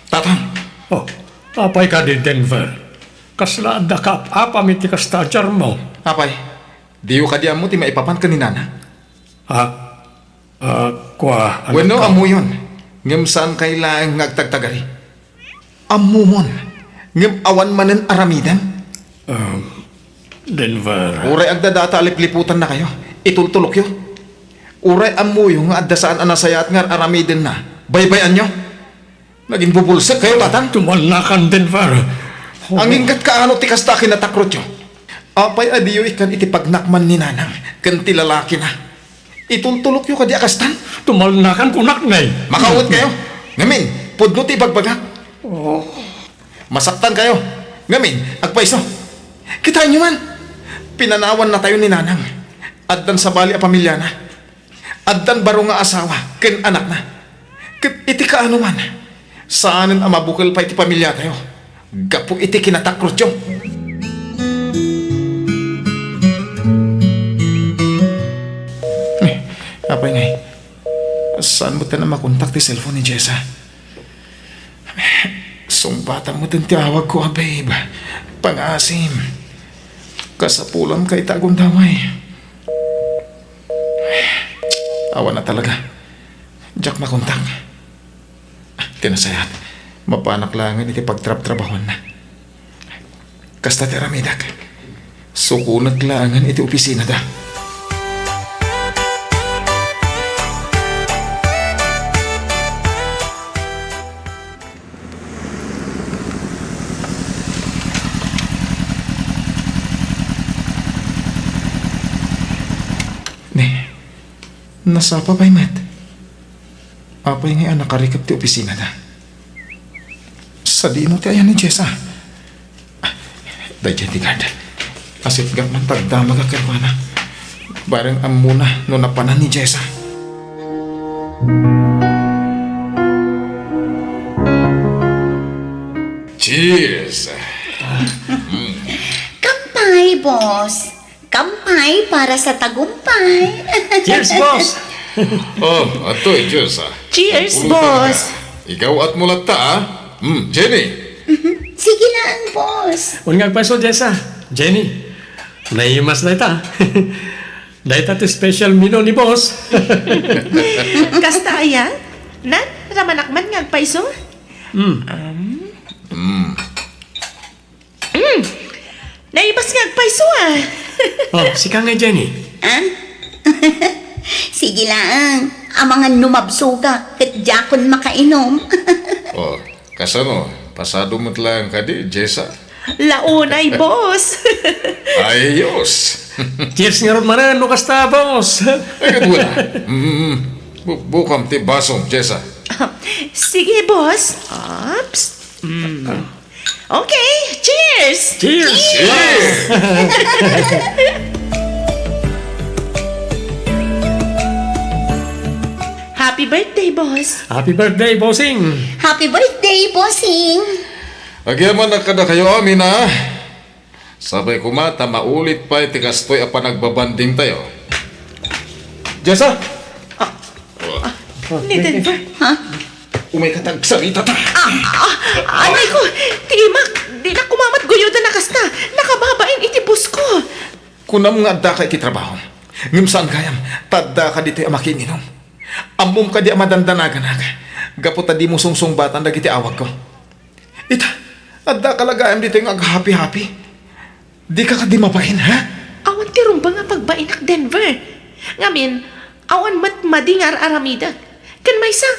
Tatang! Oh, apay kadi, Denver? Kasla adda kaap-apam iti kasta a diarmo? Apay, diyo kadi ammo ti maipapan ken ni Nana? Ha? Ah, kua, wenno anakko, ammoyon, ngem saankayo laeng nga agtagtagari? Ammomon, ngem awan manen aramidem? Um, Denver. Uray agdadata a lipliputannakayo, itultulokyo. Uray ammoyo nga adda saan a nasayaat nga ar-aramidenna, baybay-anyo. Naginbubulsekkayo, Tatang? Tumalnakan, Denver. Anginggat kaano ti kasta a kinatakrotyo? Apay a diyo ikkan iti pagnakman ni Nanang ken ti lalakina? Itultulokyo kadi a kastan? Tumalnakan, kunak, nay. Makaawetkayo. Ngamin, pudno ti ibagbagak. Oh. Masaktankayo. Ngamin, agpayso. Kitaenyo man. Pinanawannatayo ni Nanang. Addan sabali a pamiliana. Addan baro nga asawa ken anakna. Ket iti kaano man, saanen a mabukel pay ti pamiliatayo gapu iti kinatakrotyo. Eh, apay ngay, saan met a makontak ti cellphone ni Jessa? Batam met ti awagko a babe. Pangaasim. Kasapulanka ita a gundaway. Awan a talaga. Diak makontak. Ah, ti nasayaat, mapanak laengen iti pagtrabtrabahuanna. Kasta ti aramidek. Sukonek laengen iti opisinada. Ne, nasapa pay met. Apay ngay a nakarikep ti opisinada? Sadino ti ayan ni Jessa? Daydiay ti guard. Asitgak man ta agdamagak kenkuana. Bareng ammona no napanan ni Jessa. Cheers! Kampay, boss. Kampay para sa tagumpay. Cheers, boss! Oh, adtoy, cheers, ah. Cheers, boss! Ikaw at mulatta, ah. Hmm, Jenny. Sige lang, boss. Wen nga agpayso, Jessa. Jenny, naimas dayta. Dayta ti special menu ni boss. Kasta aya? Nan, ramanak man nga agpayso? Hmm. Um. Hmm. Mm. Naibas nga agpayso, ah. Oh, sika nga, Jenny. Ah? Sige lang. Amangan no mabsuga, ket diakon makainom. Oh, kasano? Pasado met lang kadi, Jessa? Launay, boss. Ayos. Cheers ngarud manen, no kasta, boss. Ay, ket wala. Mm, bu-, bukam ti basom, Jessa. Sige, boss. Ops. Mm. Okay, cheers! Cheers! Cheers! Happy birthday, boss! Happy birthday, bossing! Happy birthday, bossing! Agyamanak kadakayo amin, a. Sapay koma ta maulit pay ti kastoy a panagbabandingtayo. Jessa! Ah, ah, ni Denver. Ha? Umayka ta agsarita ta. Ah, ah, anay ko, ti imak, dinak koma met guyodan a kasta. Nakababain iti boss ko. Kunam nga addaka iti trabaho. Ngem saan gayam, ta addaka ditoy a makiinginom. Ammom kadi a madandanaganak, gapu ta dimo sungsungbatan dagiti awagko. Ita, addaka la gayam ditoy nga aghapi-hapi. Dika kadi mabain, ha? Awan ti rumbeng a pagbainak, Denver. Ngamin, awan met madi nga ar-aramidek. Ken maysa,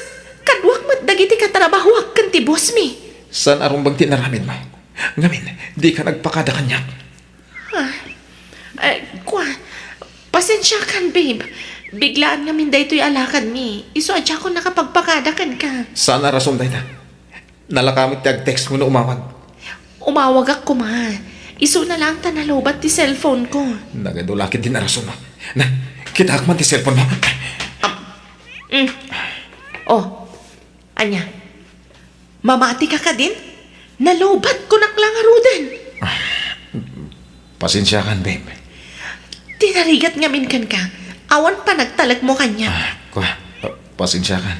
kaduak met dagiti katrabahoak ken ti bossmi. Saan a rumbeng ti inaramidmo? Ngamin, dika nagpakada kaniak. Ah, eh, kua, pasensiakan, babe. Biglaan ngamin daytoy a lakadmi. Isu a diakon nakapagpakada kenka. Saan a rason dayta? Nalaka met ti agtextmo no umawag. Umawagak koma. Isuna laeng ta nalowbat ti cellphone ko. Nagadu la ketdin a rason, no? Na, kitaek man ti cellphone mo. Ah, mm. Oh, ania? Mamatika kadin? Nalowbat ko nak la ngaruden. Pasensiakan, babe. Ti narigat ngamin kenka, awan panagtalekmo kaniak. Ah, kua, ah, pasensiakan.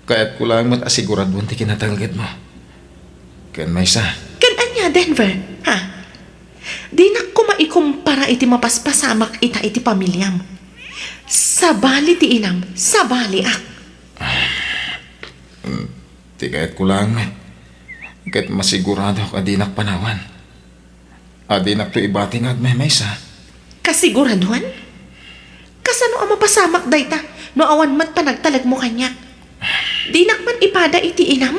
Kayatko laeng met a siguraduen ti kinatalgedmo. Ken maysa. Ken ania, Denver? Ha? Dinak koma ikumpara iti mapaspasamak ita iti pamiliam. Sabali ti inam, sabaliak. Ti kayatko laeng met, ket masiguradok a dinak panawan. A dinakto ibati nga agmaymaysa. Kasiguraduan? Kasano a mapasamak dayta no awan met panagtalekmo kaniak? Dinak man ipada iti inam.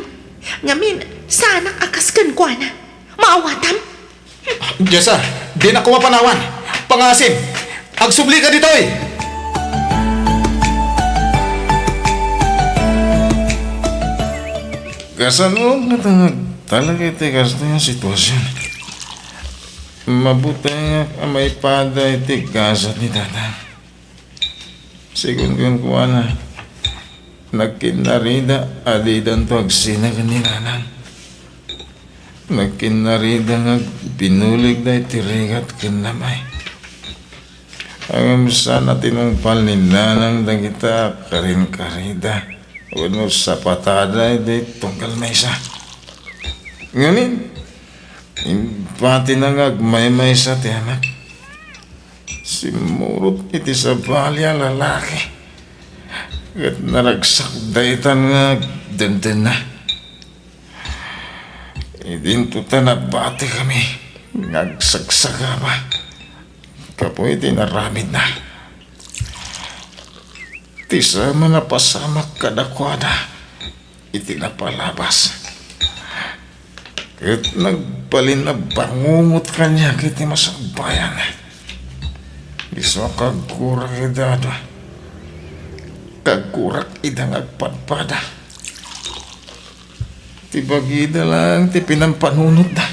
Ngamin, saanak a kas kenkuana. Maawatam? Jessa, dinak koma panawan. Pangaasim, agsublika ditoy! Kasano nga nagtalek iti kasta nga sitwasion? Mabutengak a maipada iti gasat ni Tata. Sigun kenkuana, nagkinnarida a didanto agsina ken ni Nanang. Nagkinnarida nga agbinuligda iti rigat ken namay. Ngem saan a tinungpal ni Nanang dagita a karinkarida wenno sapatada iti tunggal maysa. Ngamin, imbatina nga agmaymaysa ti anak. Simmurot iti sabali a lalaki, ket naragsak daytan nga agdendena. Idinto ta nabatikami nga agsagsagaba gapu iti inaramidna. Ti saem a napasamak kadakuada iti napalabas, ket nagbalin a bangungot kaniak iti masakbayan. Isu a kaggurak ida, kaggurak ida nga agpadpada. Ti bagida laeng ti pinampanunotda.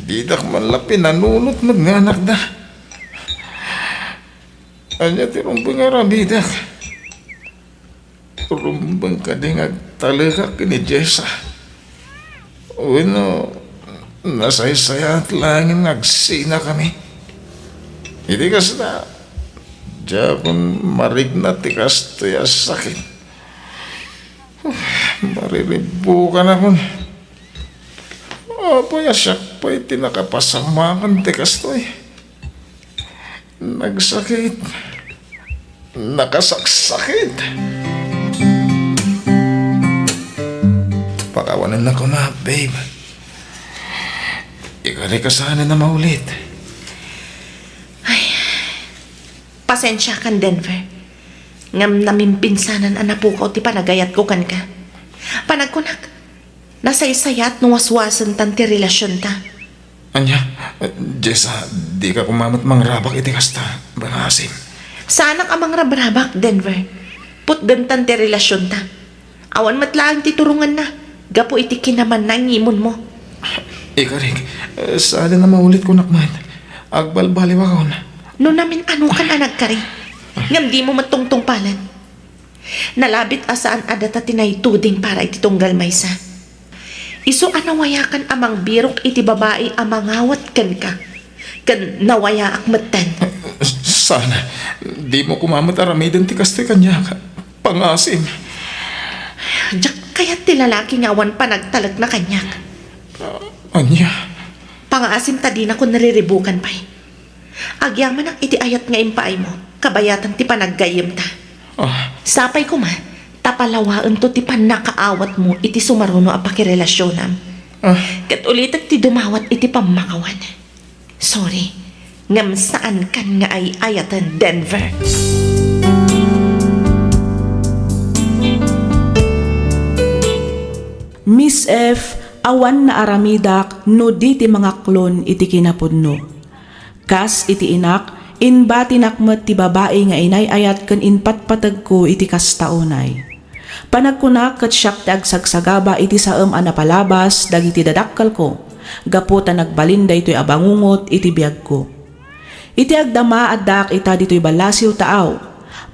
Didak man la pinanunot met nga anakda. Ania ti rumbeng a aramidek? Rumbeng kadi nga agtalekak ken ni Jessa? Wenno, nasaysayaat laengen nga agsinakami? Iti kasta, diakon marigna ti kastoy a sakit. Mariribbukanakon. Apay a siak pay ti nakapasamakan ti kastoy? Nagsakit. Nakasaksakit. Pakawanennak koma, babe. Ikarik a saanen a maulit. Ay, pasensiakan, Denver. Ngem namimpinsanan a napukaw ti panagayatko kenka. Panagkunak, nasaysayaat no waswasentan ti relasionta. Ania? Jessa, dika koma met mangrabak iti kasta, pangaasim. Saanak a mangrabrabak, Denver. Putdentan ti relasionta. Awan met laeng ti turongenna gapu iti kinamanna nga imunmo. Ikarik, saanen a maulit, kunak met. Agbalbaliwakon. No namin-anokan a nagkari, ngem dimo met tungtungpalen. Nalabit a saan a data ti naituding para iti tunggal maysa. Isu a nawayakan a mangbirok iti babai a mangawat kenka, ken nawayaak metten. Saan, dimo koma met aramiden ti kastoy kaniak. Pangaasim. Diak kayat ti lalaki nga awan panagtalekna kaniak. Ania? Pangaasim ta dinakon riribukan pay. Agyamanak iti ayat nga impaaymo, kabayatan ti panaggayyemta. Ah. Sapay koma, ta palawaento ti pannakaawatmo iti sumaruno a pakirelasionam. Ah. Ket ulitek ti dumawat iti pammakawan. Sorry, ngem saankan nga ay-ayaten, Denver. Miss F, awan naaramidak no di ti mangaklon iti kinapudno. Kas iti inak, imbatinak met ti babai nga inay-ayat ken impatpategko iti kasta unay. Panagkunak ket siak ti agsagsagaba iti saem a napalabas dagiti dadakkelko, gapu ta nagbalin daytoy a bangungot iti biagko. Iti agdama, addaak ita ditoy ballasiw taaw.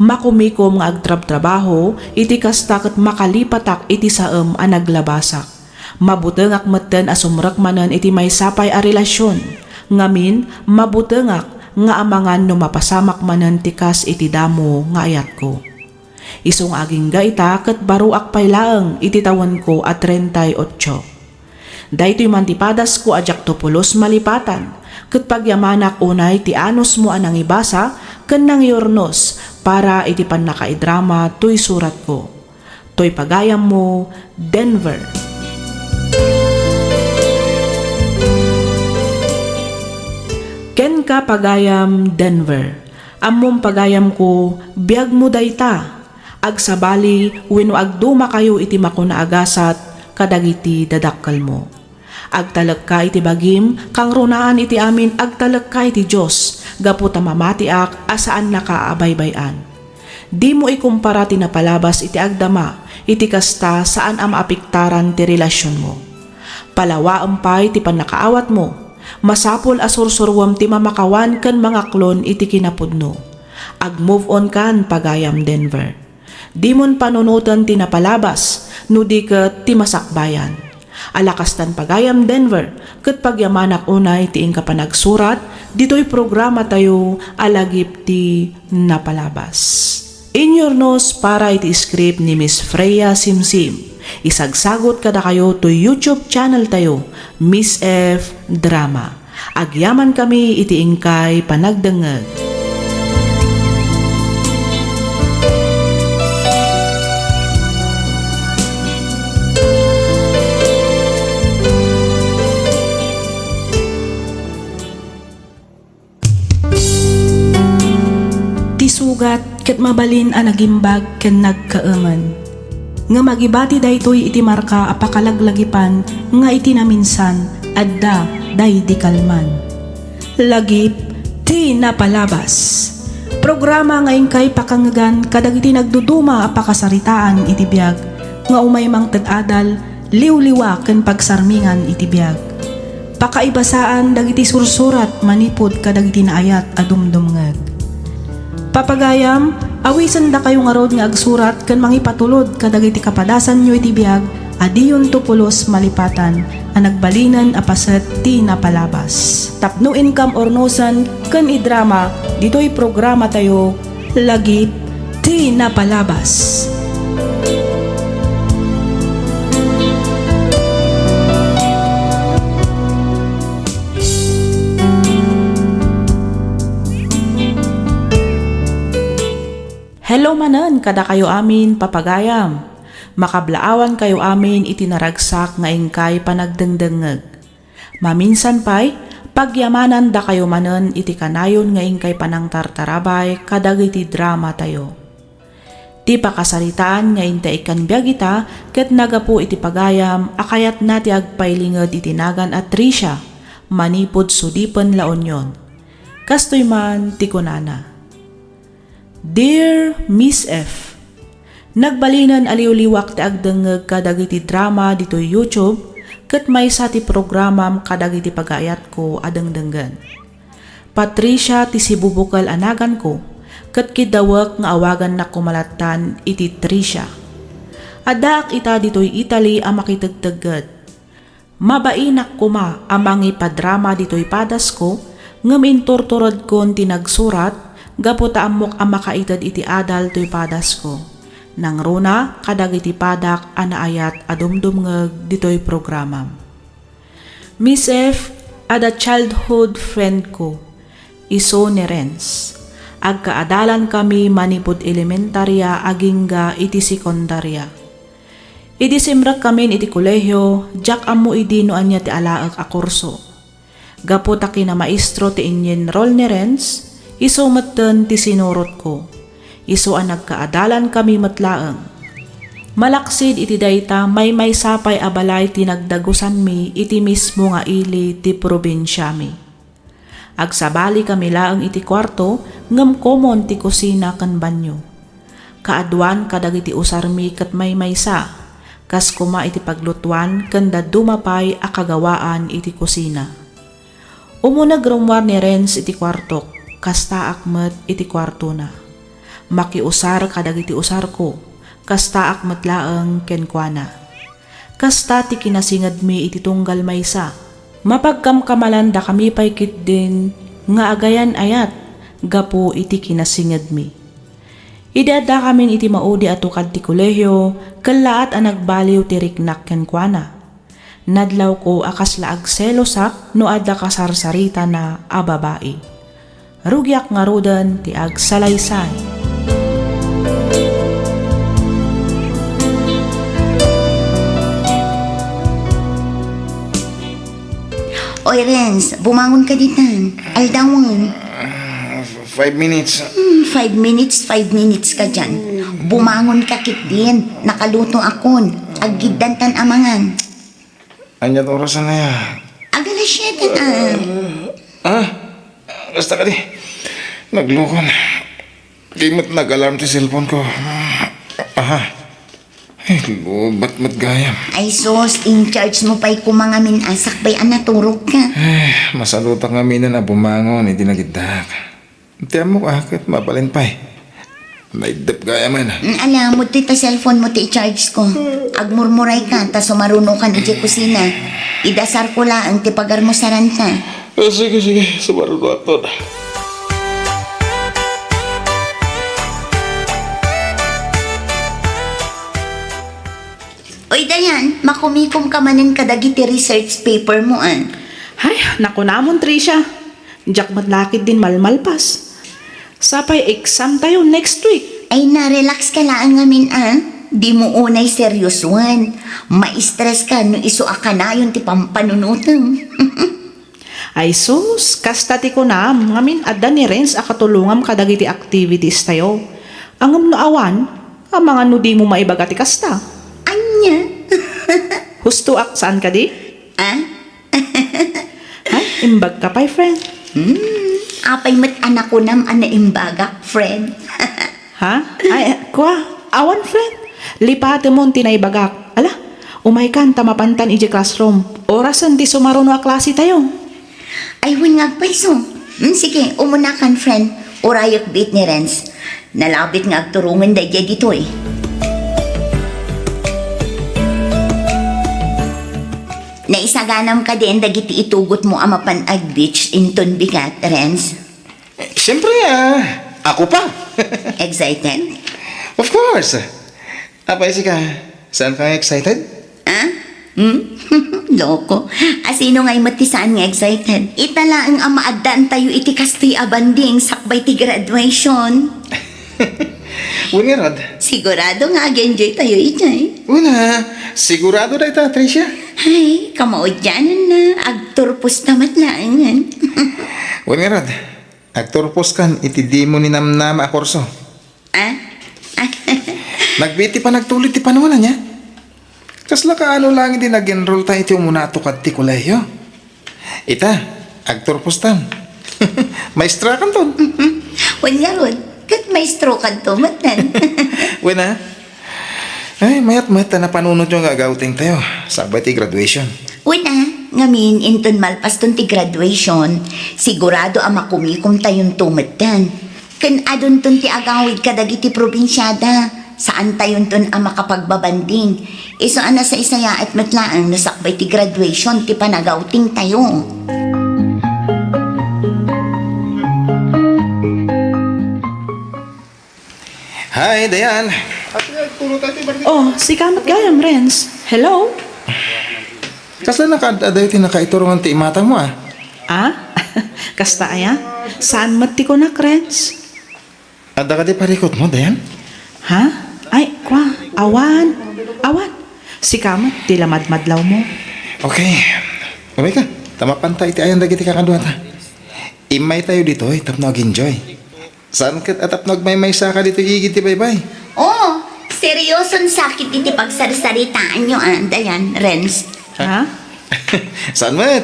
Makumikom nga agtrabtrabaho, iti kasta ket makalipatak iti saem a naglabasak. Mabutengak metten a sumrek manen iti maysa pay a relasion. Ngamin, mabutengak nga amangan no mapasamak manen ti kas iti damo nga ayatko. Isu nga agingga ita ket baroak pay laeng iti tawenko a treinta y ocho. Daytoy man ti padasko a diakto pulos malipatan, ket pagyamanak unay ti anusmo a nangibasa ken nangyurnos para iti pannakaidrama toy suratko. Toy pagayammo, Denver. Kenka, pagayam Denver. Ammom, pagayamko, biagmo dayta. Agsabali wenno agdumakayo iti makuna a gasat kadagiti dadakkelmo. Agtalekka iti bagim, kangrunaan iti amin, agtalekka iti Dios, gapu ta mamatiak a saannaka a abaybay-an. Dimo ikumpara ti napalabas iti agdama, iti kasta, saan a maapektaran ti relasionmo. Palawaem pay ti pannakaawatmo. Masapul a sursuruem ti mamakawan ken mangaklon iti kinapudno. Ag-move on kan, pagayam Denver. Dimon panunoten ti napalabas, no di ket ti masakbayan. Ala kastan, pagayam Denver, ket pagyamanak unay ti inka panagsurat ditoy programatayo a Lagip ti Napalabas. Inyurnos para iti script ni Miss Freya Simsim. Isagsagut kadakayo toy YouTube channel tayo, Miss F Drama. Agyamankami iti inkay panagdengngeg. Ti sugat ket mabalin a nagimbag ken nagkaemen. Ngem agibati daytoy iti marka a pakalaglagipan nga iti naminsan, adda daydi kalman. Lagip ti napalabas. Programa nga inkay pakangngegan kadagiti nagduduma a pakasaritaan iti biag nga umay mangted adal, liwliwa ken pagsarmingan iti biag. Pakaibasaan dagiti sursurat manipud kadagiti naayat a dumdumngeg. Papagayam, awisendakayo ngarud nga agsurat ken mangipatulod kadagiti kapadasanyo iti biag a diyonto pulos malipatan a nagbalinen a paset ti napalabas. Tapno inkam urnosen ken idrama ditoy programatayo, Lagip ti napalabas. Hello manen kadakayo amin, papagayam. Makablaawankayo amin iti naragsak nga inkay panagdengdengngeg. Maminsan pay, pagyamanandakayo manen iti kanayon nga inkay panangtartarabay kadagiti dramatayo. Ti pakasaritaan nga inta ikkan biag ita ket nagapu iti pagayam a kayatna ti agpailinged iti nagan a Tricia manipud sudipen La Union. Kastoy man ti kunana. Dear Miss F, nagbalinen a liwliwak ti agdengngeg kadagiti drama ditoy YouTube ket maysa ti programam kadagiti pagaayatko a dengdenggen. Patricia ti sibubukel a naganko, ket kiddawek nga awagannak koma lattan iti Tricia. Addaak ita ditoy Italy a makitegtegged. Mabainak koma a mangipadrama ditoy padasko, ngem inturturedkon ti nagsurat gapu ta ammok a makaited iti adal toy padasko. Nangruna kadagiti padak a naayat a dumdumngeg ditoy programam. Miss F, adda childhood friend ko. Isu ni Renz. Agkaadalankami manipud elementaria agingga iti sekundaria. Idi simrekkamin iti kolehio, diak ammo idi no ania ti alaek a kurso. Gapu ta kinamaestro ti inyinrol ni Renz, isu metten ti sinurotko. Isu a nagkaadalankami met laeng. Malaksid iti dayta, maymaysa pay a balay ti nagdagusanmi iti mismo nga ili ti probinsiami. Agsabalikami laeng iti kuarto, ngem komon ti kusina ken banio. Kaaduan kadagiti usarmi ket maymaysa, kas koma iti paglutuan ken dadduma pay a kagawaan iti kusina. Umuneg rummuar ni Renz iti kuartok, kastaak met iti kuartona. Makiusar kadagiti usarko, kastaak met laeng kenkuana. Kasta ti kinasingedmi iti tunggal maysa. Mapagkamkamalandakami pay ketdin nga agayan-ayat gapu iti kinasingedmi. Idi addakamin iti maudi a tukad ti kolehio, kellaat a nagbaliw ti riknak kenkuana. Nadlawko a kasla agselosak no adda kasarsaritana a babai. Rugiak ngaruden ti agsalaysay. Oy, Renz, bumangon ka ditan. Aldawen. Ah, f-, five minutes. Hmm, five minutes, five minutes ka dyan. Bumangon ka ketdin. Nakaluto akon. Aggiddantan a mangan. Ania ti orasan aya? Agala siete na. Ah? Kasta kadi. Naglukon. Di met nag-alarm ti cellphone ko. Aha. Ay, lobat met gayam. Ay sus, in-charge mo pay koma ngamin a sakbay a naturog ka. Ay, masalutak ngamin a bumangon idi nagiddak. Ti ammok a ket mabalin pay. Naiddep gayam. Mm, ala, mudtoy ta cellphone mo ti i-charge ko. Agmurmuray ka, ta sumaruno kan idiay kusina. Idasar ko laeng ti pagarmusaranta. Eh, sige, sige. Sumaruno aton. Oy, Dayan, makumikom ka manen kadagiti research paper mo, ah. Ay, nakunamon, Tricia. Diak met lakid din malmalpas. Sapay exam tayo next week. Ay, na-relax ka laeng ngamin, ah. Di mo unay seryosoen. Ma-stress ka no isu a kanayon ti pampanunotem. Ay sus, kasta ti kunam, ngamin adda ni Renz a katulongam kadagiti activities tayo. Ngem no awan, amangan no dimo maibaga ti kasta. Ania? Hustoak, saan kadi? Ah? Ay, imbag ka pay, friend. Hmm, apay met a nakunam a naimbagak, friend? Ha? Ay, kua, awan, friend. Lipatemon ti naibagak. Ala, umaykan ta mapantan idiay classroom. Orasen ti sumaruno a klase tayo. Ay, wen nga agpayso. Hmm, sige, umunakan, friend. Urayek biit ni Renz. Nalabit nga agturongen daydiay ditoy. Naisaganam kadin dagiti itugotmo a mapan ag-beach inton bigat, Renz? Eh, siyempre, ah, ako pa. Excited? Of course. Apay sika, saan ka nga excited? Ah? Hmm? Loko. Asino ngay met ti saan nga excited? Ita laeng a maaddaantayo iti kastoy a banding sakbay ti graduation. Wen ngarud. Sigurado nga ag-enjoy tayo idiay. Wen a, sigurado dayta, Tricia. Ay, kamaudiananna, agturposta met laengen. Wen ngarud, agturposkan iti dimo ninamnama a kurso. Ah? Nagbiit ti panagtulid ti panungan, ania? Kasla kaano laeng idi nag-enroll ta iti umuna a tukad ti kolehiyo? Ita, agturpostan. Maestrakanton. Wen ngarud, ket maestrokanto metten. Wen a. Ay, mayat met ta napanunotyo nga ag-outing tayo, sakbay ti graduation. Wen a, ngamin inton malpaston ti graduation, sigurado a makumikomtayonto metten. Ken adunton ti agawid kadagiti probinsiada, saantayonton a makapagbabanding. Isu a nasaysayaat met laeng no sakbay ti graduation ti panag-outing tayo. Hi, Dayan. Oh, sika met gayam, Renz. Hello? Kasla nakaad-adayo ti nakaiturongan ti imatangmo, ah? Ah? Kasta aya? Saan met ti kunak, Renz? Adda kadi parikutmo, Dayan? Ha? Ay, kua, awan. Awan. Sika met ti lamadmadlawmo. Okay. Umayka, ta mapanta iti ayan dagiti kakaduata. Immaytayo ditoy tapno ag-enjoy. Saan ket a tapno agmaymaysaka ditoy igid ti baybay? Oh, serioson sakit iti pagsarsaritaanyo, ah, Dayan, Renz. Ha? Saan met?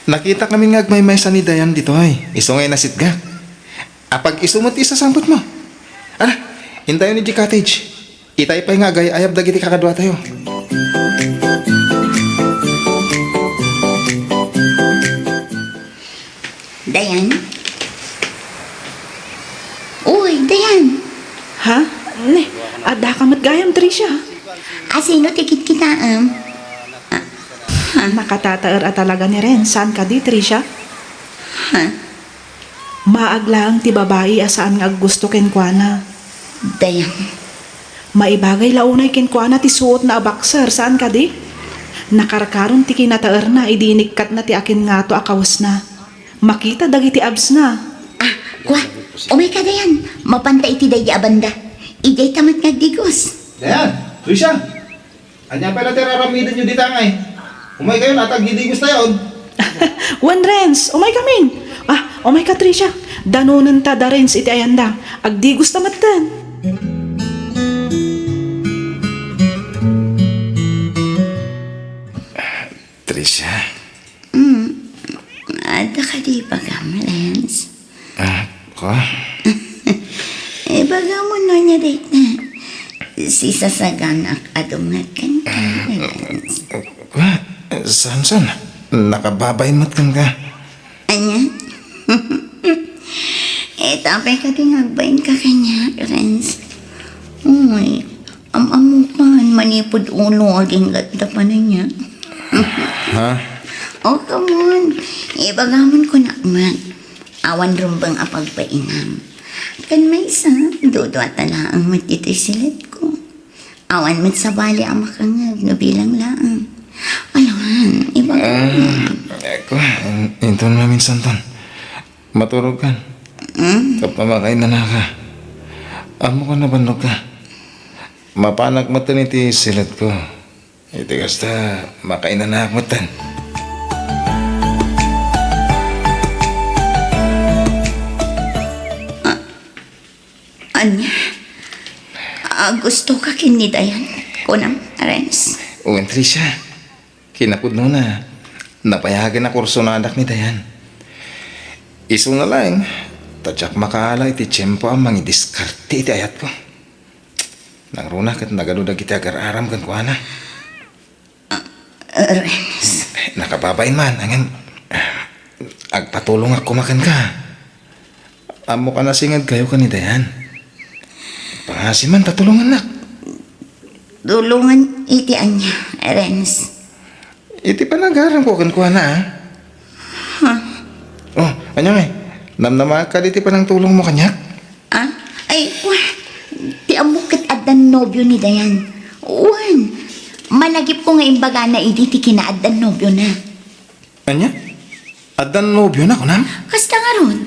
Nakitak ngamin nga agmaymaysa ni Dayan ditoy. Isu ngay nasitgak. Apag-isu met ti isasangpetmo. Ala, intayon idiay cottage. Itay pay nga agay-ayab dagiti kakaduatayo. Dayan? Uy, Dayan! Ha? Ne, addaka met gayam, Tricia? Asino ti kitkitaem? Ah, ha? Nakatataer a talaga ni Renz, saan kadi, Tricia? Ha? Maag laeng ti babai a saan nga aggusto kenkuana. Dayan. Maibagay la unay kenkuana ti suotna a boxer, saan kadi? Nakarkaron ti kinataerna idi inikkatna ti akin ngato a kawesna. Makita dagiti absna. Ah, kua, umayka, Dayan. Mapanta iti daydi a banda. Idiayta met nga agdigos. Dayan, Tricia. Ania pay la ti ar-aramidenyo dita ngay? Umaykayon, ta agdidigostayon. Wen, Renz, umaykamin. Ah, umayka, Tricia. Danonenta da Renz iti ayanda. Agdigosta metten. Tricia. Mm. Adda kadi ibagam, Renz? Ah, ko? Ibagam no ania dayta. Sisasaganak a dumngeg kenka, Renz. What? Saan, saan? Nakababay met kenka. Ania? Ita pay kadi nga agbainka kaniak, Renz. Uy, am-ammokan, manipud ulo, aginggatta pay ania. Ha? Oh, come on. Ibagam kunak met. Awan rumbeng a pagbainam. Ken maysa, duduata laeng met ditoy siletko. Awan met sabali a makangngeg no bilang laeng. Ayan, ibaga. Ah, eko, in-, inton maminsanton. Maturog kan. Hmm? Tapno makainanaka. Ammok a nabannog ka. Mapanak met iti siled ko. Iti kasta, makainanaak metten. Ah, ania? Ah, gusto ka ken ni Dayan, kunam, Renz? Wen, Tricia. Kinapudnona, napayagen a kursonadak ni Dayan. Isuna laeng, ta diak makaala iti tiempo a mangidiskarte iti ayatko. Nangruna ket nagadu dagiti agar-aram kenkuana. Ah, Renz. Nakababain man, ngem agpatulongak koma kenka. Ammok a nasinged kayo ken ni Dayan. Pangaasim man ta tulongannak. Tulongan iti ania, Renz? Iti panagaramko kenkuana, a? Ha? Oh, ania ngay? Namnamaak kadi ti panangtulongmo kaniak? Ah? Ay, wa. Ti ammok ket addan nobio ni Dayan. Wen, malagipko nga imbagana idi ti kinaaddan nobiona. Ania? Addan nobiona, kunam? Kasta ngarud.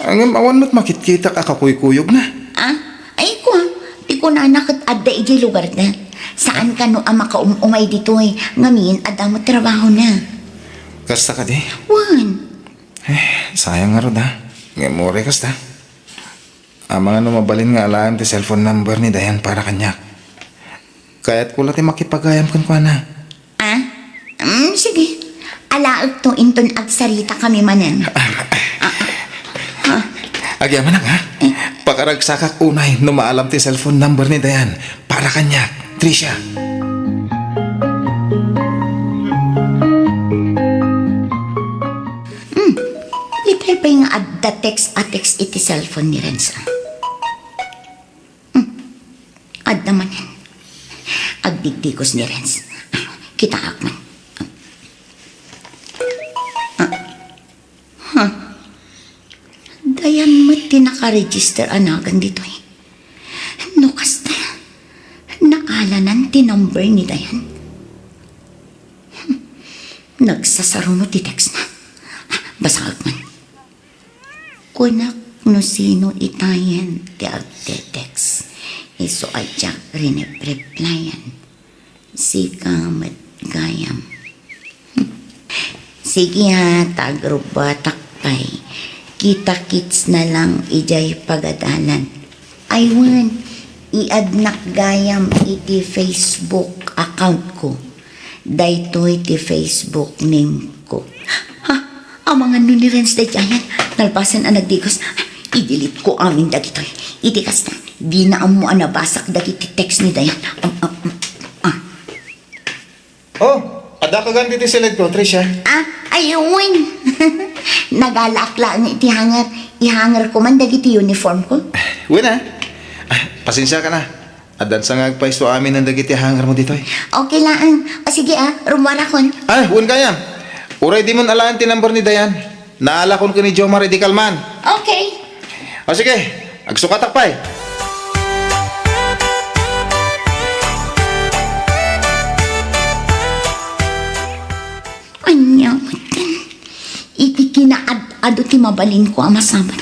Ngem awan met makitkitak a kakuykuyogna. Ah? Ay, kua, ti kunana ket adda idiay lugarda. Saan kano a makaum-umay ditoy, ngamin adda met trabahona. Kasta kadi? Wen. Eh, sayang ngarud, a. Ngem uray kasta. Amangan no mabalin nga alaem ti cellphone number ni Dayan para kaniak. Kayatko la ti makipagayam kenkuana. Ah? Mm, sige. Alaekto inton agsaritakami manen. Ah, ah. Ah. Agyamanak, a? Eh. Pakaragsakak unay no maalam ti cellphone number ni Dayan para kaniak, Tricia. Hmm. Itay pay nga adda text a text iti cellphone ni Renz, a. Hmm. Adda manen. Agdigdigos ni Renz. Kitaak man. Ah. Huh. Dayan met ti nakaregister a nagan ditoy. No kasta, naalanan ti number ni Dayan. Hmm. Nagsasaruno ti textna. Basaek man. Kunak no sino itayen ti agte-text. Isu a diak rinep-replyan. Sika met gayam. Sige a, ta agrubbuatak pay. Kita-kits na lang idiay pagadalan. Ay wen, i-add-nak gayam iti Facebook account ko. Daytoy ti Facebook name ko. Ha? Amangan no ni Renz daydiay, nalpasen a nagdigos. I-delete ko amin dagitoy. Iti kasta, dina ammo a nabasak dagiti text ni Dayan. Am, am, am, ah. Oh, adda ka gayam ditoy siled ko, Tricia? Ah, ay, wen. Nagalaak laeng iti hanger. Ihanger ko man dagiti uniform ko. Wen, a. Ah, pasensiakan a. Addan sa nga agpaiso amin dagiti hangermo ditoy. Okay laeng. O sige a, rummuarakon. Ay, wen gayam. Uray dimon alaen ti number ni Dayan. Naalakon ken ni Jomar idi kalman. Okay. O sige, agsukatak pay. Ania metten? Iti kinaad-ado ti mabalinko a masabat.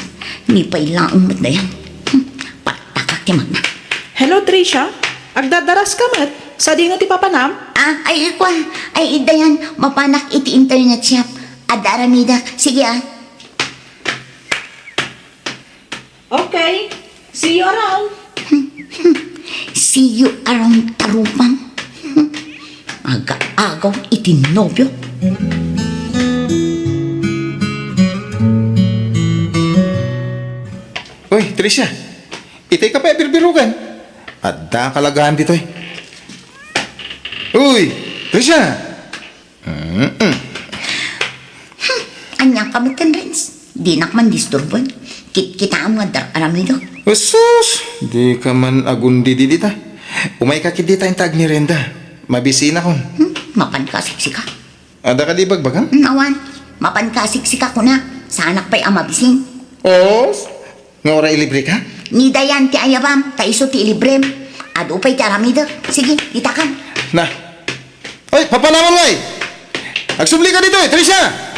Ni pay laeng met Dayan. Hmm, partakak ti magna. Hello, Tricia. Agdadaras ka met? Sadino ti papanam? Ah, ay, ikua. Ay, Dayan, mapanak iti internet shop. Adda aramidak. Sige, ah. Okay. See you around. See you around, tarupang. Aga-agaw iti nobio. Uy, Tricia. Itay ka pay a birbirogan. Adda ka la gayam ditoy. Uy, Tricia. Mm-mm. Hmm, ania ka metten, Renz? Dinak man disturboen. Kitkitaem nga adda aramidek. Sus! Di ka man agundi dita. Umay ka ket dita inta agmerienda. Mabisinakon. Hmm, mapan ka siksika. Adda kadi bagbagam? Hmm, awan. Mapan ka siksika kunak. Saanak pay a mabisin. Os? Nga uray ilibre ka? Ni Dayan ti ayabam, ta isu ti ilibrem. Adu pay ti aramidek. Sige, itakan. Na. Oy, papanamon ngay! Agsubli ka ditoy, Tricia!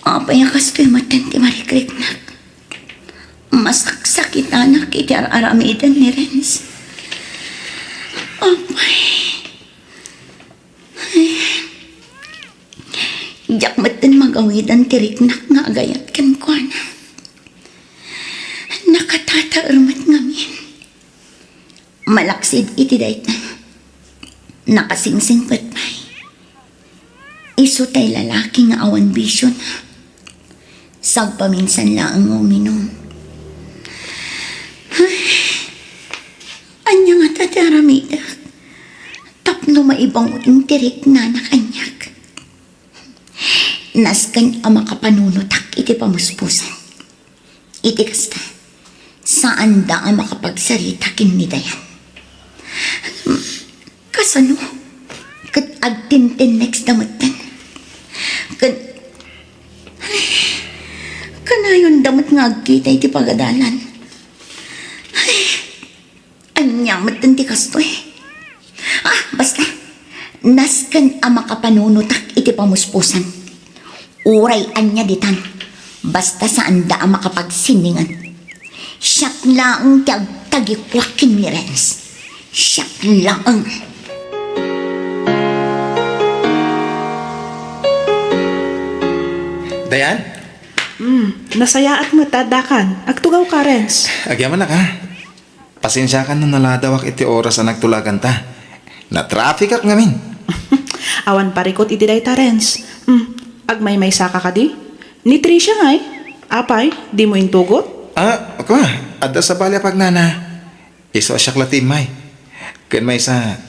Apay a kastoy met ti marikriknak? Masaksakitanak iti ar-aramiden ni Renz. Apay. Diak metten magawidan ti riknak nga agayat kenkuana. Nakatataer met ngamin. Malaksid iti dayta, nakasingsingpet pay. Isu tay lalaki nga awan bisiona. Sagpaminsan laeng nga uminum. Ay, ania ngata ti aramidek tapno maibangon ti riknana kaniak? Nasken a makapanunotak iti pamuspusan. Iti kasta, saanda a makapagsarita ken ni Dayan. Kasano? Ket agtintinneksda metten. Ken, ay, kanayonda met nga agkita iti pagadalan. Ay, ania metten ti kastoy? Ah, basta, nasken a makapanunotak iti pamuspusan. Uray ania ditan, basta saanda a makapagsininget. Siak laeng ti agtagikuak ken ni Renz. Siak laeng. Dayan? Hmm, nasayaat met ta addakan. Agtugawka, Renz. Agyamanak, a. Pasensiakan no naladawak iti oras a nagtulaganta. Natrafikak ngamin. Awan parikut iti dayta, Renz. Hmm, agmaymaysaka kadi? Ni Tricia ngay? Apay, dimo intugot? Ah, kua, adda sabali a pagnana. Isu a siak la ti immay. Ken maysa,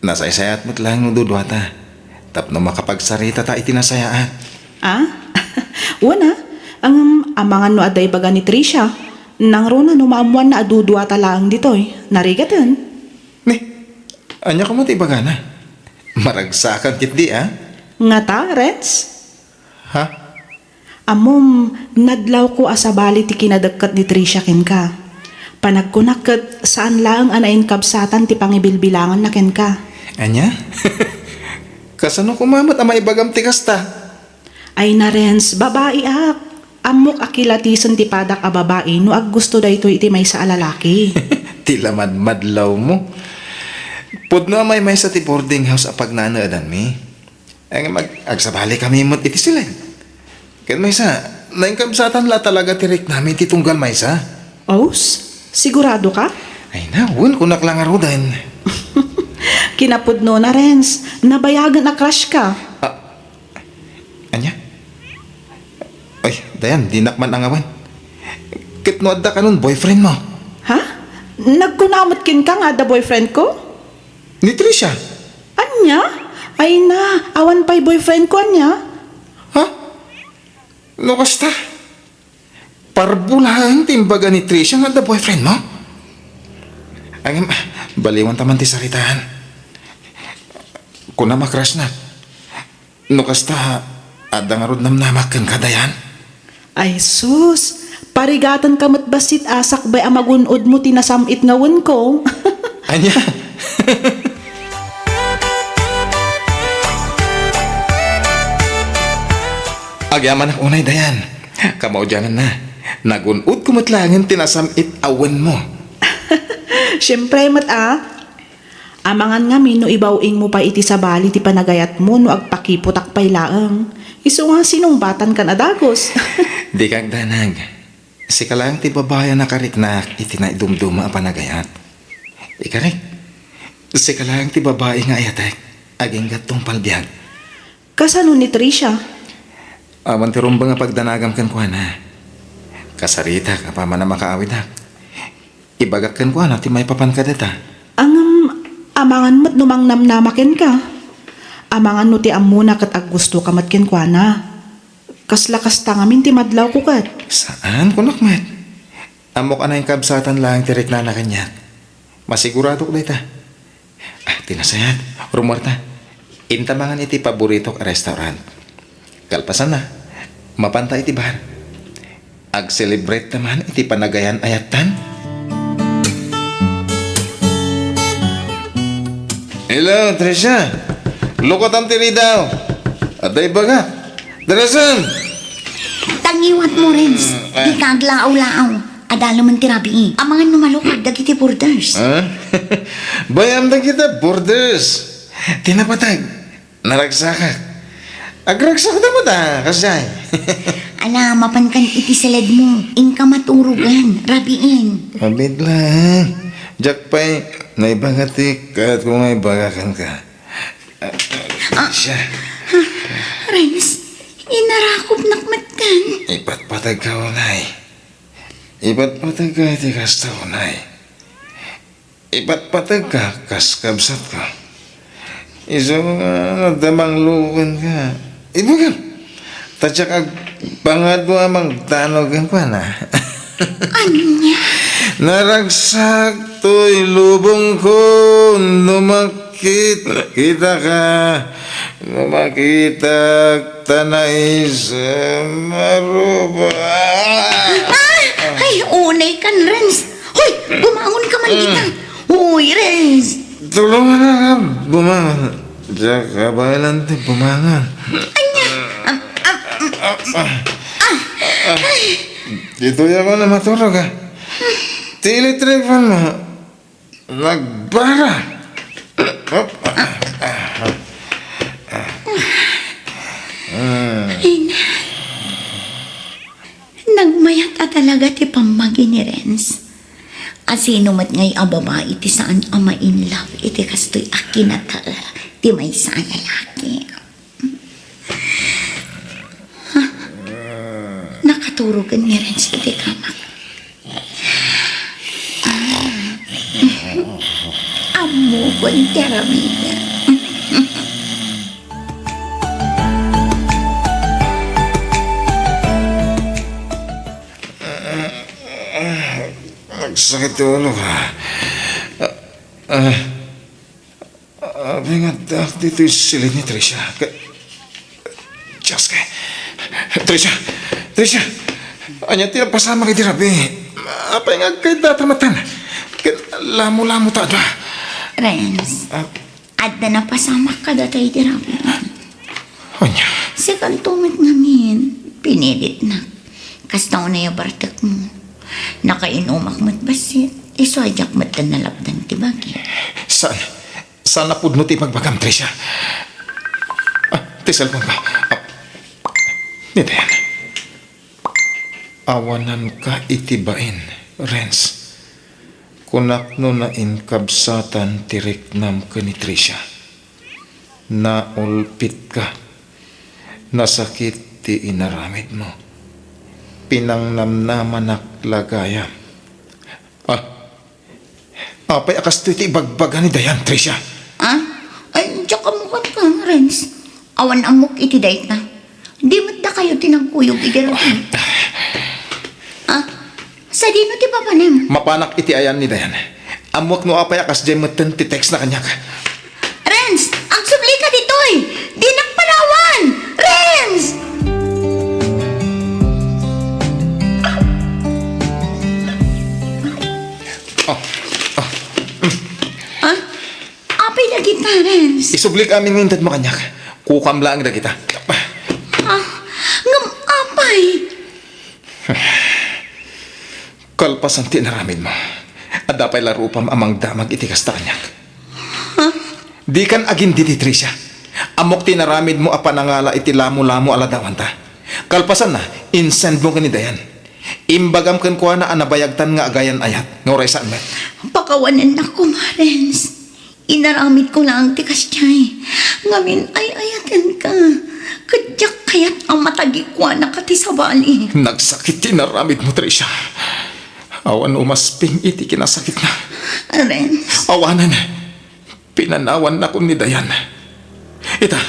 nasaysayaat met laeng no duduata, tapno makapagsaritata iti nasayaat. Ah? Wen a, ngem amangan no adda ibaga ni Tricia, nangruna no maammoanna a duduata laeng ditoy, narigaten. Ni, ania koma ti ibagana? Maragsakan ketdi, a? Ngata, Renz? Ha? Ammom, nadlawko a sabali ti kinadekket ni Tricia kenka. Panagkunak ket saan laeng a nainkabsatan ti pangibilbilanganna kenka. Ania? Kasano koma met a maibagam ti kasta? Ay na, Renz, babaiak. Ammok a kilatisen ti padak a babai no aggusto daytoy iti maysa a lalaki. Ti lamadmadlawmo. Pudno a maymaysa ti boarding house a pagnanedanmi. Ngem ag-, agsabalikami met iti silen. Ken maysa, nainkabsatan la talaga ti riknami iti tunggal maysa. Aus? Sigurado ka? Ay na, wen, kunak la ngaruden. Kinapudnona, Renz. Nabayagen a crush ka. Ah, ania? Ay, Dayan, dinak man angawan. Ket no adda kanon boyfriend mo? Ha? Nagkuna met kenka nga adda boyfriend ko? Ni Tricia? Ania? Ay na, awan pay boyfriend ko, ania? Ha? No kasta, parbulaen ti imbaga ni Tricia nga adda boyfriend mo? Ngem, baliwanta man ti saritaan. Kunam a crush na. No kasta, adda ngarud namnamak kenka, Dayan? Ay sus, parigatenka met bassit a sakbay a magun-odmo ti nasam-it nga wenko. Ania? Agyamanak unay, Dayan. Kamaudiananna, nagun-odko met laengen ti nasam-it a wenmo. Siempre met a. Amangan ngamin no ibaw-ingmo pay iti sabali ti panagayatmo no agpakiputak pay laeng. Isu nga sinungbatankan a dagus. Dika agdanag. Sika laeng ti babai a nakariknak iti naidumduma a panagayat. Ikarik, sika laeng ti babai nga ayatek, agingga tungpal biag. Kasano ni Tricia? Awan ti rumbeng a pagdanagam kenkuana. Kasaritak apaman a makaawidak. Ibagak kenkuana ti maipapan kadata. Ngem, amangan met no mangnamnama kenka. Amangan no ti ammona ket aggustoka met kenkuana. Kasla kasta ngamin ti madlawko ket. Saan, kunak met. Ammok a nainkabsatan laeng ti riknana kaniak. Masiguradok dayta. Ah, ti nasayaat, rummuarta. Inta mangan iti paboritok a restaurant. Kalpasanna, Mapanta iti bar. Ag-celebrate ta man iti panagayan-ayattan. Hello, Tricia. Lukotam ti ridaw. Adda ibagak. Darasan! Tangiwat mo, Renz. Mm, eh. Dika aglaaw-laaw. Adda laeng ti rabii. Amangan no malukag dagiti borders. Ah? Bay-am dagita borders. Ti napateg. Naragsakak. Agragsakda met a, kasdiay. Ala, mapankan iti seledmo. Inka maturogan. Rabiin. Abit laeng. Diak pay, naibaga ti kayatko nga ibaga kenka. Ah, ah, siya. Ah, Renz, inarakopnak metten. Ipatpateg ka unay. Ipatpateg ka iti kasta unay. Ipatpateg ka kas kabsatko. Isu nga adda mangluko kenka. Ibagam. Ta diak agpangadu a mangtano kenkuana. Ania? Naragsak toy lubongko no makit-, kitaka. No makitak ta naisem a ruba. Ah! Ay, unay kan, Renz. Hoy, bumangon ka man dita. Hoy, Renz. Tulungan ka, bumangon. Diak kabaelan ti bumangon. Ania? Am, am, am, ah. Ditoy ako na maturog, ah. Ti electric fan mo. Nagbara. Ay, na. Nagmayat a talaga ti pammagi ni Renz. Asino met ngay a babai ti saan a ma-in love iti kastoy a kinatae ti maysa a lalaki? Ha? Nakaturogen ni Renz iti kamak. Ah. Ammokon ti aramidem. Nagsakit ti ulo ko. Ah, ah. Apay nga addaak ditoy silin ni Tricia? Ka-, Diyos ko. Tricia! Tricia! Ania ti napasamak iti rabii? Apay nga agkaydata metten? Ket lamo-lamo ta adda. Renz, ah, adda napasamak kadata iti rabii. Ania? Sikanto met ngamin, pinilitnak. Kasta unay a bartekmo. Nakainumak met bassit, isu a diak metten nalapdan ti bagi. Saan? Saan a pudno ti ibagbagam, Tricia? Ah, ti cellphone ko. Ah, ni Dayan. Awananka iti bain, Renz. Kunak no nainkabsatan ti riknam ken ni Tricia. Naulpitka. Nasakit ti inaramidmo. Pinangnamnamanak la gayam. Ah, Apay a kastoy ti ibagbaga ni Dayan, Tricia? Ah? Ay, diak ammo kenka, Renz. Awan ammok iti dayta. Di met dakayo ti nagkuyog idi rabii. Ah? Sadino ti papanem? Mapanak iti ayan ni Dayan. Ammok no apay a kasdiay metten ti text na kaniak. Renz, agsublika ditoy! Dinak panawan! Renz! Ah, ah, mm. Ah? Apay dagita, Renz? Isublik amin nga intedmo kaniak. Kukam laeng dagita. Ah, ngem apay? Kalpasan ti inaramidmo, adda pay la rupam a mangdamag iti kasta kaniak. Ha? Dikan agindidi, Tricia. Ammok ti inaramidmo a panangala iti lamo-lamo a ladawanta. Kalpasanna, insendmo ken ni Dayan. Imbagam kenkuana a nabayagtan nga agayan-ayat, nga uray saan met. Pakawanennak koma, Renz. Inaramidko laeng ti kasdiay. Ngamin, ay-ayatenka. Ket diak kayat a matagikuanaka ti sabali. Nagsakit ti inaramidmo, Tricia. Awan umasping iti kinasakitna. Renz. Awanen. Pinanawannakon ni Dayan. Ita,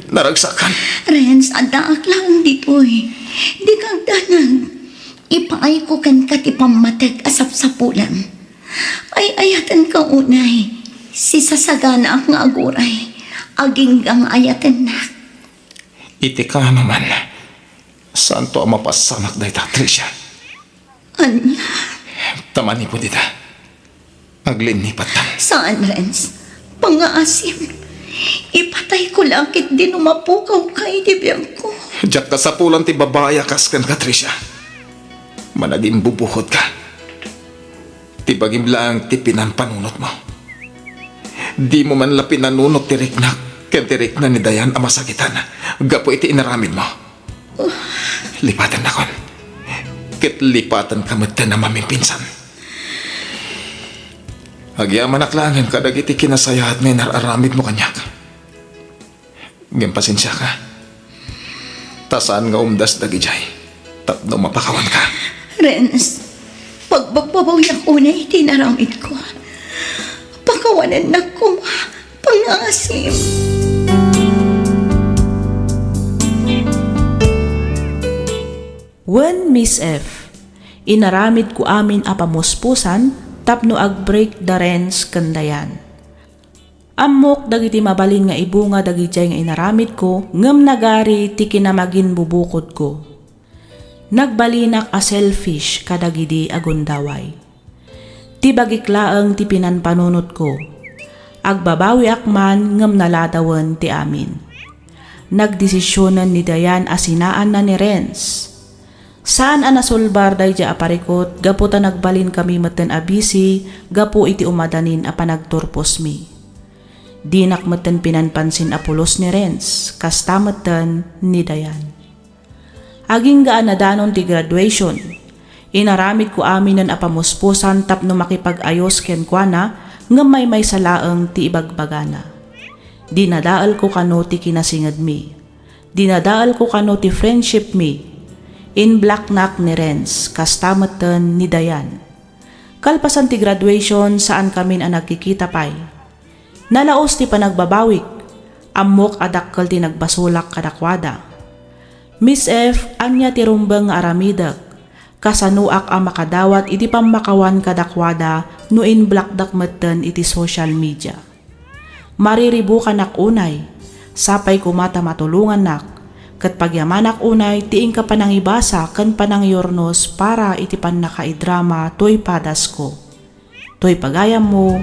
naragsakan. Renz, addaak laeng ditoy. Dika agdanag. Ipaayko kenka ti pammateg a sapsapulam. Ay-ayatenka unay. Sisasaganaak nga aguray. Agingga nga ayatennak. Iti kaano man, Saanto a mapasamak dayta, Tricia. Ania? Ta manipud ita, aglinnipattan. Saan, Renz. Pangngaasim. Ipatayko la ketdi no mapukawka iti biagko. Diak kasapulan ti babai a kas kenka, Tricia. Managimbubukodka. Ti bagim laeng ti pinampanunotmo. Dimo man la pinanunot ti riknak ken ti rikna ni Dayan a masakitan gapu iti inaramidmo. Lipatennakon. Ket lipatenka metten a mamimpinsan. Agyamanak laengen kadagiti kinasayaat nga inar-aramidmo kaniak. Ngem pasensiaka. Ta saan nga umdas dagidiay tapno mapakawanka. Renz, pagbabbabawiak unay ti inaramidko. Pakawanennak koma, pangngaasim. Wen, Miss F, inaramidko amin a pamuspusan tapno ag-break da Renz ken Dayan. Ammok dagiti mabalin nga ibunga dagidiay nga inaramidko, ngem nagari ti kinamaginbubukodko. Nagbalinak a selfish kadagidi a gundaway. Ti bagik laeng ti pinampanunotko. Agbabawiak man ngem naladawen ti amin. Nagdesisionen ni Dayan a sinaanna ni Renz. Saan a nasulbar daydiay a parikut gapu ta nagbalinkami metten a busy gapu iti umadanin a panagturposmi. Dinak metten pinanpansin a pulos ni Renz, kasta metten ni Dayan. Agingga a nadanon ti graduation. Inaramidko aminen a pamuspusan tapno makipag-ayos kenkuana, ngem maymaysa laeng ti ibagbagana. Dinadaelko kano ti kinasingedmi. Dinadaelko kano ti friendshipmi. Inblocknak ni Renz, kasta metten ni Dayan. Kalpasan ti graduation, saankamin a nagkikita pay. Nalaos ti panagbabawik. Ammok a dakkel ti nagbasolak kadakuada. Miss F, ania ti rumbeng nga aramidek? Kasanoak a makadawat iti pammakawan kadakuada no inblockdak metten iti social media? Mariribukanak unay, sapay koma ta matulongannak, ket pagyamanak unay ti inka panangibasa ken panangiyurnos para iti pannakaidrama toy padasko. Toy pagayammo,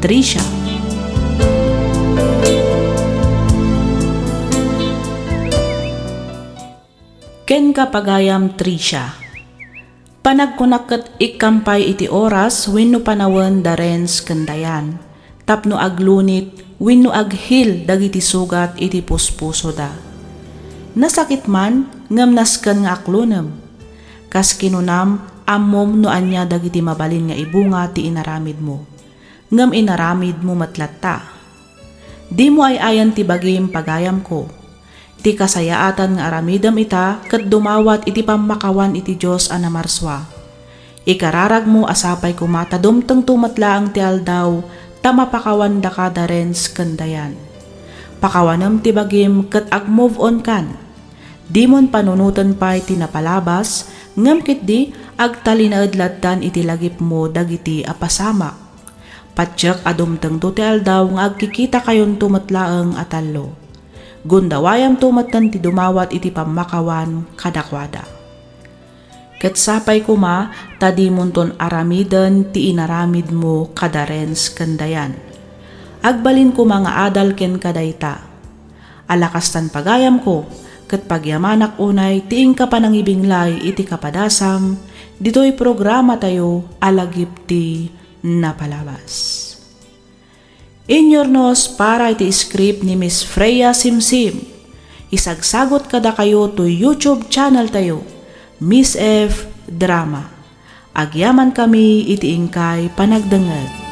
Tricia. Kenka, pagayam Tricia. Panagkunak ket ikkam pay iti oras wenno panawen da Renz ken Dayan tapno aglunit wenno aghil dagiti sugat iti puspusoda. Nasakit man ngem nasken nga aklunem. Kas kinunam, ammom no ania dagiti mabalin nga ibunga ti inaramidmo. Ngem inaramidmo met latta. Dimo ay-ayan ti bagim, pagayamko. Ti kasayaatan nga aramidem ita ket dumawat iti pammakawan iti Dios a namarsua. Ikararagmo a sapay koma ta dumtengto met laeng ti aldaw ta mapakawandaka da Renz ken Dayan. Pakawanem ti bagim ket ag-move on kan. Dimon panunoten pay ti napalabas, ngem ketdi agtalinaed lattan iti lagipmo dagiti a pasamak. Patiek a dumtengto ti aldaw nga agkikitakayonto met laeng a tallo. Gundawayamto metten ti dumawat iti pammakawan kadakuada. Ket sapay koma ta dimonton aramiden ti inaramidmo kada Renz ken Dayan. Agbalin koma nga adal kenka dayta. Ala kastan, pagayamko, ket pagyamanak unay ti inka panangibinglay iti kapadasam ditoy programatayo a Lagip ti Napalabas. Inyurnos para iti script ni Miss Freya Simsim. Isagsagot kadakayo toy YouTube channel tayo, Miss F Drama. Agyamankami iti inkay panagdengngeg.